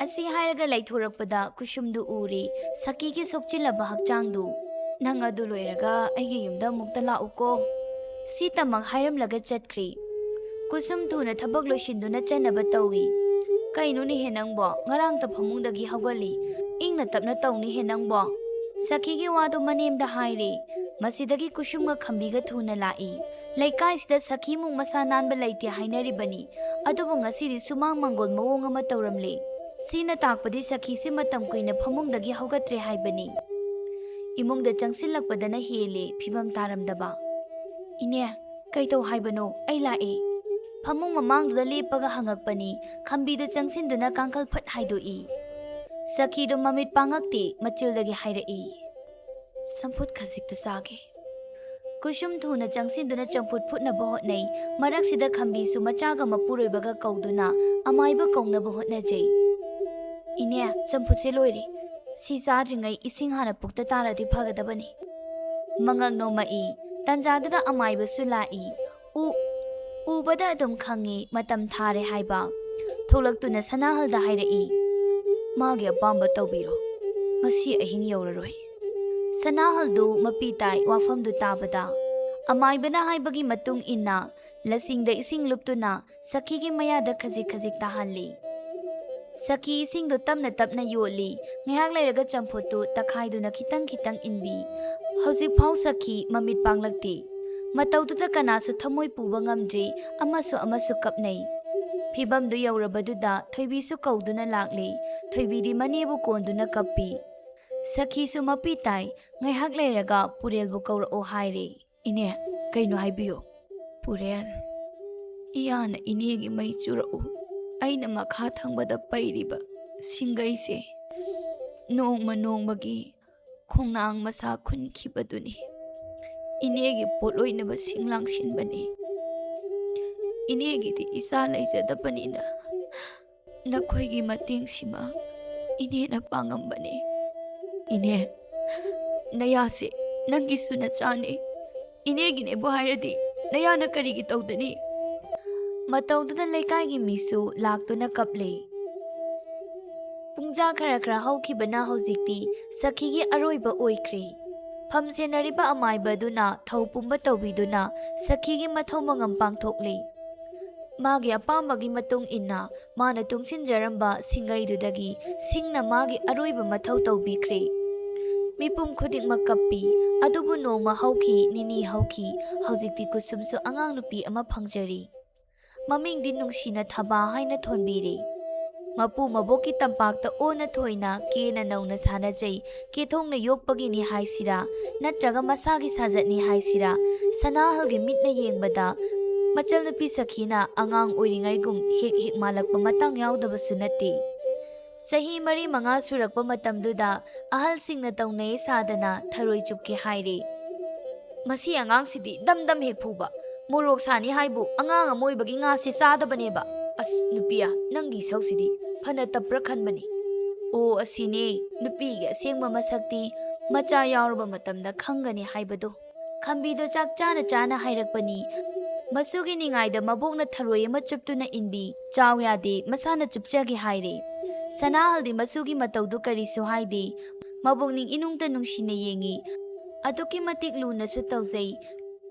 ꯑꯁꯤ ꯍꯥꯏꯔꯒ ꯂꯩꯊꯣꯔꯛꯄꯗ ꯀꯨꯁꯨꯝꯗꯨ ꯎꯔꯦ, ꯁꯈꯤꯒꯤ ꯁꯣꯛꯆꯤꯜꯂꯕ ꯍꯛꯆꯥꯡꯗꯨ꯫ "ꯅꯪ ꯑꯗꯨ ꯂꯣꯏꯔꯒ ꯑꯩꯒꯤ ꯌꯨꯝꯗ ꯑꯃꯨꯛꯇ ꯂꯥꯛꯎꯀꯣ꯫" ꯁꯤꯇꯃꯛ ꯍꯥꯏꯔꯝꯂꯒ ꯆꯠꯈ꯭ꯔꯦ꯫ ꯀꯨꯁꯨꯝ ꯊꯨꯅ ꯊꯕꯛ ꯂꯣꯏꯁꯤꯟꯗꯨꯅ ꯆꯠꯅꯕ ꯇꯧꯏ꯫ "ꯀꯩꯅꯣꯅꯦꯍꯦ ꯅꯪꯕꯣ, ꯉꯔꯥꯡꯇ ꯐꯃꯨꯡꯗꯒꯤ ꯍꯧꯒꯠꯂꯤ꯫ ꯏꯪꯅ ꯇꯞꯅ ꯇꯧꯅꯤꯍꯦ ꯅꯪꯕꯣ꯫" ꯁꯈꯤꯒꯤ ꯋꯥꯗꯨ ꯃꯅꯦꯝꯗ ꯍꯥꯏꯔꯦ꯫ ꯃꯁꯤꯗꯒꯤ ꯀꯨꯁꯨꯝꯒ ꯈꯝꯕꯤꯒ ꯊꯨꯅ ꯂꯥꯛꯏ꯫ ꯂꯩꯀꯥꯏꯁꯤꯗ ꯁꯈꯤꯃꯨꯛ ꯃꯁꯥ ꯅꯥꯟꯕ ꯂꯩꯇꯦ ꯍꯥꯏꯅꯔꯤꯕꯅꯤ꯫ ꯑꯗꯨꯕꯨ ꯉꯁꯤꯗꯤ ꯁꯨꯃꯥꯡ ꯃꯥꯡꯒꯣꯜ ꯃꯑꯣꯡ ꯑꯃ ꯇꯧꯔꯝꯂꯦ꯫ ꯁꯤꯅ ꯇꯥꯛꯄꯗꯤ ꯁꯈꯤꯁꯤ ꯃꯇꯝ ꯀꯨꯏꯅ ꯐꯃꯨꯡꯗꯒꯤ ꯍꯧꯒꯠꯇ꯭ꯔꯦ ꯍꯥꯏꯕꯅꯤ꯫ ꯏꯃꯨꯡꯗ ꯆꯪꯁꯤꯜꯂꯛꯄꯗꯅ ꯍꯦꯜꯂꯦ ꯐꯤꯕꯝ ꯇꯥꯔꯝꯗꯕ꯫ "ꯏꯅꯦ, ꯀꯩꯇꯧ ꯍꯥꯏꯕꯅꯣ? ꯑꯩ ꯂꯥꯛꯑꯦ꯫" ꯐꯃꯨꯡ ꯃꯃꯥꯡꯗꯨꯗ ꯂꯦꯞꯄꯒ ꯍꯪꯉꯛꯄꯅꯤ꯫ ꯈꯝꯕꯤꯗꯨ ꯆꯪꯁꯤꯟꯗꯨꯅ ꯀꯥꯡꯈꯜ ꯐꯠ ꯍꯥꯏꯗꯣꯛꯏ꯫ ꯁꯈꯤꯗꯨ ꯃꯃꯤꯠ ꯄꯥꯡꯉꯛꯇꯦ, ꯃꯆꯤꯜꯗꯒꯤ ꯍꯥꯏꯔꯛꯏ, "ꯆꯝꯐꯨꯠ ꯈꯖꯤꯛꯇ ꯆꯥꯒꯦ꯫" ꯀꯨꯁꯨꯝ ꯊꯨꯅ ꯆꯪꯁꯤꯟꯗꯨꯅ ꯆꯝꯐꯨꯠ ꯐꯨꯠꯅꯕ ꯍꯣꯠꯅꯩ꯫ ꯃꯔꯛꯁꯤꯗ ꯈꯝꯕꯤꯁꯨ ꯃꯆꯥꯒ ꯃꯄꯨꯔꯣꯏꯕꯒ ꯀꯧꯗꯨꯅ ꯑꯃꯥꯏꯕ ꯀꯧꯅꯕ ꯍꯣꯠꯅꯖꯩ꯫ "ꯏꯅꯦ, ꯆꯝꯐꯨꯠꯁꯦ ꯂꯣꯏꯔꯦ꯫ ꯁꯤ ꯆꯥꯗ꯭ꯔꯤꯉꯩ ꯏꯁꯤꯡ ꯍꯥꯟꯅ ꯄꯨꯛꯇ ꯇꯥꯔꯗꯤ ꯐꯒꯗꯕꯅꯤ꯫ ꯃꯉꯛ ꯅꯣꯝꯃꯛꯏ꯫ ꯇꯟꯖꯥꯗꯨꯗ ꯑꯃꯥꯏꯕꯁꯨ ꯂꯥꯛꯏ꯫ ꯎ-, ꯎꯕꯗ ꯑꯗꯨꯝ ꯈꯪꯉꯤ ꯃꯇꯝ ꯊꯥꯔꯦ ꯍꯥꯏꯕ꯫ ꯊꯣꯛꯂꯛꯇꯨꯅ ꯁꯅꯥꯍꯜꯗ ꯍꯥꯏꯔꯛꯏ, "ꯃꯥꯒꯤ ꯑꯄꯥꯝꯕ ꯇꯧꯕꯤꯔꯣ, ꯉꯁꯤ ꯑꯍꯤꯡ ꯌꯧꯔꯔꯣꯏ꯫" ꯁꯅꯥꯍꯜꯗꯨ ꯃꯄꯤ ꯇꯥꯏ ꯋꯥꯐꯝꯗꯨ ꯇꯥꯕꯗ꯫ ꯑꯃꯥꯏꯕꯅ ꯍꯥꯏꯕꯒꯤ ꯃꯇꯨꯡ ꯏꯟꯅ ꯂꯁꯤꯡꯗ ꯏꯁꯤꯡ ꯂꯨꯞꯇꯨꯅ ꯁꯈꯤꯒꯤ ꯃꯌꯥꯗ ꯈꯖꯤꯛ ꯈꯖꯤꯛ ꯇꯥꯍꯜꯂꯤ꯫ ꯁꯈꯤ ꯏꯁꯤꯡꯗꯨ ꯇꯞꯅ ꯇꯞꯅ ꯌꯣꯠꯂꯤ꯫ ꯉꯥꯏꯍꯥꯛ ꯂꯩꯔꯒ ꯆꯝꯐꯨꯠꯇꯨ ꯇꯛꯈꯥꯏꯗꯨꯅ ꯈꯤꯇꯪ ꯈꯤꯇꯪ ꯏꯟꯕꯤ꯫ ꯍꯧꯖꯤꯛꯐꯥꯎ ꯁꯈꯤ ꯃꯃꯤꯠ ꯄꯥꯡꯂꯛꯇꯦ꯫ ꯃꯇꯧꯗꯨꯗ ꯀꯅꯥꯁꯨ ꯊꯃꯣꯏ ꯄꯨꯕ ꯉꯝꯗ꯭ꯔꯤ, ꯑꯃꯁꯨ ꯑꯃꯁꯨ ꯀꯞꯅꯩ꯫ ꯐꯤꯕꯝꯗꯨ ꯌꯧꯔꯕꯗꯨꯗ ꯊꯣꯏꯕꯤꯁꯨ ꯀꯧꯗꯨꯅ ꯂꯥꯛꯂꯦ꯫ ꯊꯣꯏꯕꯤꯗꯤ ꯃꯅꯦꯕꯨ ꯀꯣꯟꯗꯨꯅ ꯀꯞꯄꯤ꯫ ꯁꯈꯤꯁꯨ ꯃꯄꯤ ꯇꯥꯏ, ꯉꯥꯏꯍꯥꯛ ꯂꯩꯔꯒ ꯄꯨꯔꯦꯜꯕꯨ ꯀꯧꯔꯛꯑꯣ ꯍꯥꯏꯔꯦ꯫ "ꯏꯅꯦ, ꯀꯩꯅꯣ ꯍꯥꯏꯕꯤꯌꯨ꯫" "ꯄꯨꯔꯦꯜ, ꯏꯌꯥꯅ ꯏꯅꯦꯒꯤ ꯃꯩ ꯆꯨꯔꯛꯎ, ꯑꯩꯅ ꯃꯈꯥ ꯊꯪꯕꯗ ꯄꯩꯔꯤꯕ ꯁꯤꯡꯒꯩꯁꯦ ꯅꯣꯡꯃ ꯅꯣꯡꯃꯒꯤ ꯈꯣꯡꯅꯥꯡ ꯃꯁꯥ ꯈꯨꯟꯈꯤꯕꯗꯨꯅꯤ꯫ ꯏꯅꯦꯒꯤ ꯄꯣꯠ ꯑꯣꯏꯅꯕ ꯁꯤꯡ ꯂꯥꯡꯁꯤꯟꯕꯅꯤ꯫ ꯏꯅꯦꯒꯤꯗꯤ ꯏꯆꯥ ꯂꯩꯖꯗꯕꯅꯤꯅ ꯅꯈꯣꯏꯒꯤ ꯃꯇꯦꯡꯁꯤꯃ ꯏꯅꯦꯅ ꯄꯥꯡꯉꯝꯕꯅꯤ꯫" "ꯏꯅꯦ, ꯅꯌꯥꯁꯦ ꯅꯪꯒꯤꯁꯨ ꯅꯆꯥꯅꯤ꯫ ꯏꯅꯦꯒꯤꯅꯦꯕꯨ ꯍꯥꯏꯔꯗꯤ ꯅꯌꯥꯅ ꯀꯔꯤꯒꯤ ꯇꯧꯗꯅꯤ?" ꯃꯇꯧꯗꯨꯗ ꯂꯩꯀꯥꯏꯒꯤ ꯃꯤꯁꯨ ꯂꯥꯛꯇꯨꯅ ꯀꯞꯂꯦ꯫ ꯄꯨꯡꯖꯥ ꯈꯔ ꯈꯔ ꯍꯧꯈꯤꯕꯅ ꯍꯧꯖꯤꯛꯇꯤ ꯁꯈꯤꯒꯤ ꯑꯔꯣꯏꯕ ꯑꯣꯏꯈ꯭ꯔꯦ꯫ ꯐꯝ ꯁꯦꯟꯅꯔꯤꯕ ꯑꯃꯥꯏꯕꯗꯨꯅ ꯊꯧ ꯄꯨꯝꯕ ꯇꯧꯕꯤꯗꯨꯅ ꯁꯈꯤꯒꯤ ꯃꯊꯧ ꯃꯉꯝ ꯄꯥꯡꯊꯣꯛꯂꯦ꯫ ꯃꯥꯒꯤ ꯑꯄꯥꯝꯕꯒꯤ ꯃꯇꯨꯡ ꯏꯟꯅ ꯃꯥꯅ ꯇꯨꯡꯁꯤꯟꯖꯔꯝꯕ ꯁꯤꯡꯒꯩꯗꯨꯗꯒꯤ ꯁꯤꯡꯅ ꯃꯥꯒꯤ ꯑꯔꯣꯏꯕ ꯃꯊꯧ ꯇꯧꯕꯤꯈ꯭ꯔꯦ꯫ ꯃꯤꯄꯨꯝ ꯈꯨꯗꯤꯡꯃꯛ ꯀꯞꯄꯤ꯫ ꯑꯗꯨꯕꯨ ꯅꯣꯡꯃ ꯍꯧꯈꯤ, ꯅꯤꯅꯤ ꯍꯧꯈꯤ, ꯍꯧꯖꯤꯛꯇꯤ ꯀꯨꯁꯨꯝꯁꯨ ꯑꯉꯥꯡ ꯅꯨꯄꯤ ꯑꯃ ꯐꯪꯖꯔꯦ꯫ ꯃꯃꯤꯡꯗꯤ ꯅꯨꯡꯁꯤꯅ ꯊꯕꯥ ꯍꯥꯏꯅ ꯊꯣꯟꯕꯤꯔꯦ꯫ ꯃꯄꯨ ꯃꯕꯣꯛꯀꯤ ꯇꯝꯄꯥꯛꯇ ꯑꯣꯟꯅ ꯊꯣꯏꯅ ꯀꯦꯅ ꯅꯧꯅ ꯁꯥꯟꯅꯖꯩ꯫ ꯀꯦꯊꯣꯛꯅ ꯌꯣꯛꯄꯒꯤꯅꯤ ꯍꯥꯏꯁꯤꯔꯥ, ꯅꯠꯇ꯭ꯔꯒ ꯃꯁꯥꯒꯤ ꯁꯥꯖꯠꯅꯤ ꯍꯥꯏꯁꯤꯔꯥ, ꯁꯅꯥꯍꯜꯒꯤ ꯃꯤꯠꯅ ꯌꯦꯡꯕꯗ ꯃꯆꯜꯅꯨꯄꯤ ꯁꯈꯤꯅ ꯑꯉꯥꯡ ꯑꯣꯏꯔꯤꯉꯩꯒꯨꯝ ꯍꯦꯛ ꯍꯦꯛ ꯃꯥꯜꯂꯛꯄ ꯃꯇꯥꯡ ꯌꯥꯎꯗꯕꯁꯨ ꯅꯠꯇꯦ꯫ ꯆꯍꯤ ꯃꯔꯤ ꯃꯉꯥ ꯁꯨꯔꯛꯄ ꯃꯇꯝꯗꯨꯗ ꯑꯍꯜꯁꯤꯡꯅ ꯇꯧꯅꯩ ꯁꯥꯗꯅ ꯊꯔꯣꯏ ꯆꯨꯞꯀꯦ ꯍꯥꯏꯔꯦ꯫ "ꯃꯁꯤ ꯑꯉꯥꯡꯁꯤꯗꯤ ꯗꯝ ꯗꯝ ꯍꯦꯛ ꯐꯨꯕ, ꯃꯣꯔꯣꯛ ꯁꯥꯅꯤ ꯍꯥꯏꯕꯨ ꯑꯉꯥꯡ ꯑꯃ ꯑꯣꯏꯕꯒꯤ ꯉꯥꯁꯤ ꯆꯥꯗꯕꯅꯦꯕ꯫ ꯑꯁ, ꯅꯨꯄꯤꯌꯥ, ꯅꯪꯒꯤ ꯏꯁꯧꯁꯤꯗꯤ ꯐꯅ ꯇꯞꯄ꯭ꯔꯥ ꯈꯟꯕꯅꯤ꯫" "ꯑꯣ, ꯑꯁꯤꯅꯦ ꯅꯨꯄꯤꯒꯤ ꯑꯁꯦꯡꯕ ꯃꯁꯛꯇꯤ, ꯃꯆꯥ ꯌꯥꯎꯔꯕ ꯃꯇꯝꯗ ꯈꯪꯒꯅꯤ" ꯍꯥꯏꯕꯗꯣ꯫ ꯈꯝꯕꯤꯗꯣ ꯆꯥꯛ ꯆꯥꯅ ꯆꯥꯅ ꯍꯥꯏꯔꯛꯄꯅꯤ꯫ ꯃꯁꯨꯒꯤ ꯅꯤꯡꯉꯥꯏꯗ ꯃꯕꯣꯛꯅ ꯊꯔꯣꯏ ꯑꯃ ꯆꯨꯞꯇꯨꯅ ꯏꯟꯕꯤ, "ꯆꯥꯎ ꯌꯥꯗꯦ, ꯃꯁꯥꯅ ꯆꯨꯞꯆꯒꯦ" ꯍꯥꯏꯔꯦ꯫ ꯁꯅꯥꯍꯜꯗꯤ ꯃꯁꯨꯒꯤ ꯃꯇꯧꯗꯨ ꯀꯔꯤꯁꯨ ꯍꯥꯏꯗꯦ꯫ ꯃꯕꯣꯛꯅꯤꯡ ꯏꯅꯨꯡꯇ ꯅꯨꯡꯁꯤꯅ ꯌꯦꯡꯉꯤ꯫ ꯑꯗꯨꯛꯀꯤ ꯃꯇꯤꯛ ꯂꯨꯅꯁꯨ ꯇꯧꯖꯩ꯫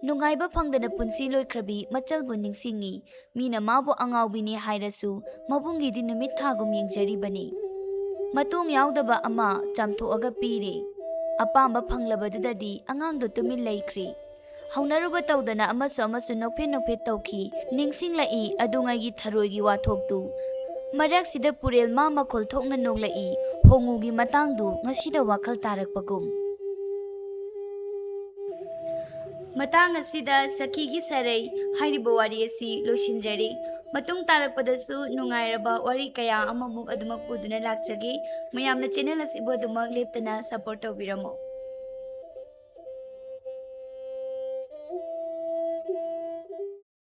ꯅꯨꯡꯉꯥꯏꯕ ꯐꯪꯗꯅ ꯄꯨꯟꯁꯤ ꯂꯣꯏꯈ꯭ꯔꯕꯤ ꯃꯆꯜꯕꯨ ꯅꯤꯡꯁꯤꯡꯉꯤ꯫ ꯃꯤꯅ ꯃꯥꯕꯨ ꯑꯉꯥꯎꯕꯤꯅꯤ ꯍꯥꯏꯔꯁꯨ ꯃꯕꯨꯡꯒꯤꯗꯤ ꯅꯨꯃꯤꯠ ꯊꯥꯒꯨꯝ ꯌꯦꯡꯖꯔꯤꯕꯅꯤ꯫ ꯃꯇꯣꯡ ꯌꯥꯎꯗꯕ ꯑꯃ ꯆꯥꯝꯊꯣꯛꯑꯒ ꯄꯤꯔꯦ꯫ ꯑꯄꯥꯝꯕ ꯐꯪꯂꯕꯗꯨꯗꯗꯤ ꯑꯉꯥꯡꯗꯨ ꯇꯨꯃꯤꯟ ꯂꯩꯈ꯭ꯔꯦ꯫ ꯍꯧꯅꯔꯨꯕ ꯇꯧꯗꯅ ꯑꯃꯁꯨ ꯑꯃꯁꯨ ꯅꯣꯛꯐꯦꯠ ꯅꯣꯛꯐꯦꯠ ꯇꯧꯈꯤ꯫ ꯅꯤꯡꯁꯤꯡꯂꯛꯏ ꯑꯗꯨꯉꯩꯒꯤ ꯊꯔꯣꯏꯒꯤ ꯋꯥꯊꯣꯛꯇꯨ꯫ ꯃꯔꯛꯁꯤꯗ ꯄꯨꯔꯦꯜ ꯃꯥ ꯃꯈꯣꯜ ꯊꯣꯛꯅ ꯅꯣꯛꯂꯛꯏ꯫ ꯍꯣꯡꯉꯨꯒꯤ ꯃꯇꯥꯡꯗꯨ ꯉꯁꯤꯗ ꯋꯥꯈꯜ ꯇꯥꯔꯛꯄꯒꯨꯝ꯫ ꯃꯇꯥꯡ ꯑꯁꯤꯗ ꯁꯈꯤꯒꯤ ꯁꯔꯩ ꯍꯥꯏꯔꯤꯕ ꯋꯥꯔꯤ ꯑꯁꯤ ꯂꯣꯏꯁꯤꯟꯖꯔꯤ꯫ ꯃꯇꯨꯡ ꯇꯥꯔꯛꯄꯗꯁꯨ ꯅꯨꯡꯉꯥꯏꯔꯕ ꯋꯥꯔꯤ ꯀꯌꯥ ꯑꯃꯃꯨꯛ ꯑꯗꯨꯃꯛ ꯄꯨꯗꯨꯅ ꯂꯥꯛꯆꯒꯦ꯫ ꯃꯌꯥꯝꯅ ꯆꯦꯅꯦꯜ ꯑꯁꯤꯕꯨ ꯑꯗꯨꯃꯛ ꯂꯦꯞꯇꯅ ꯁꯄꯣꯔꯠ ꯇꯧꯕꯤꯔꯝꯃꯨ꯫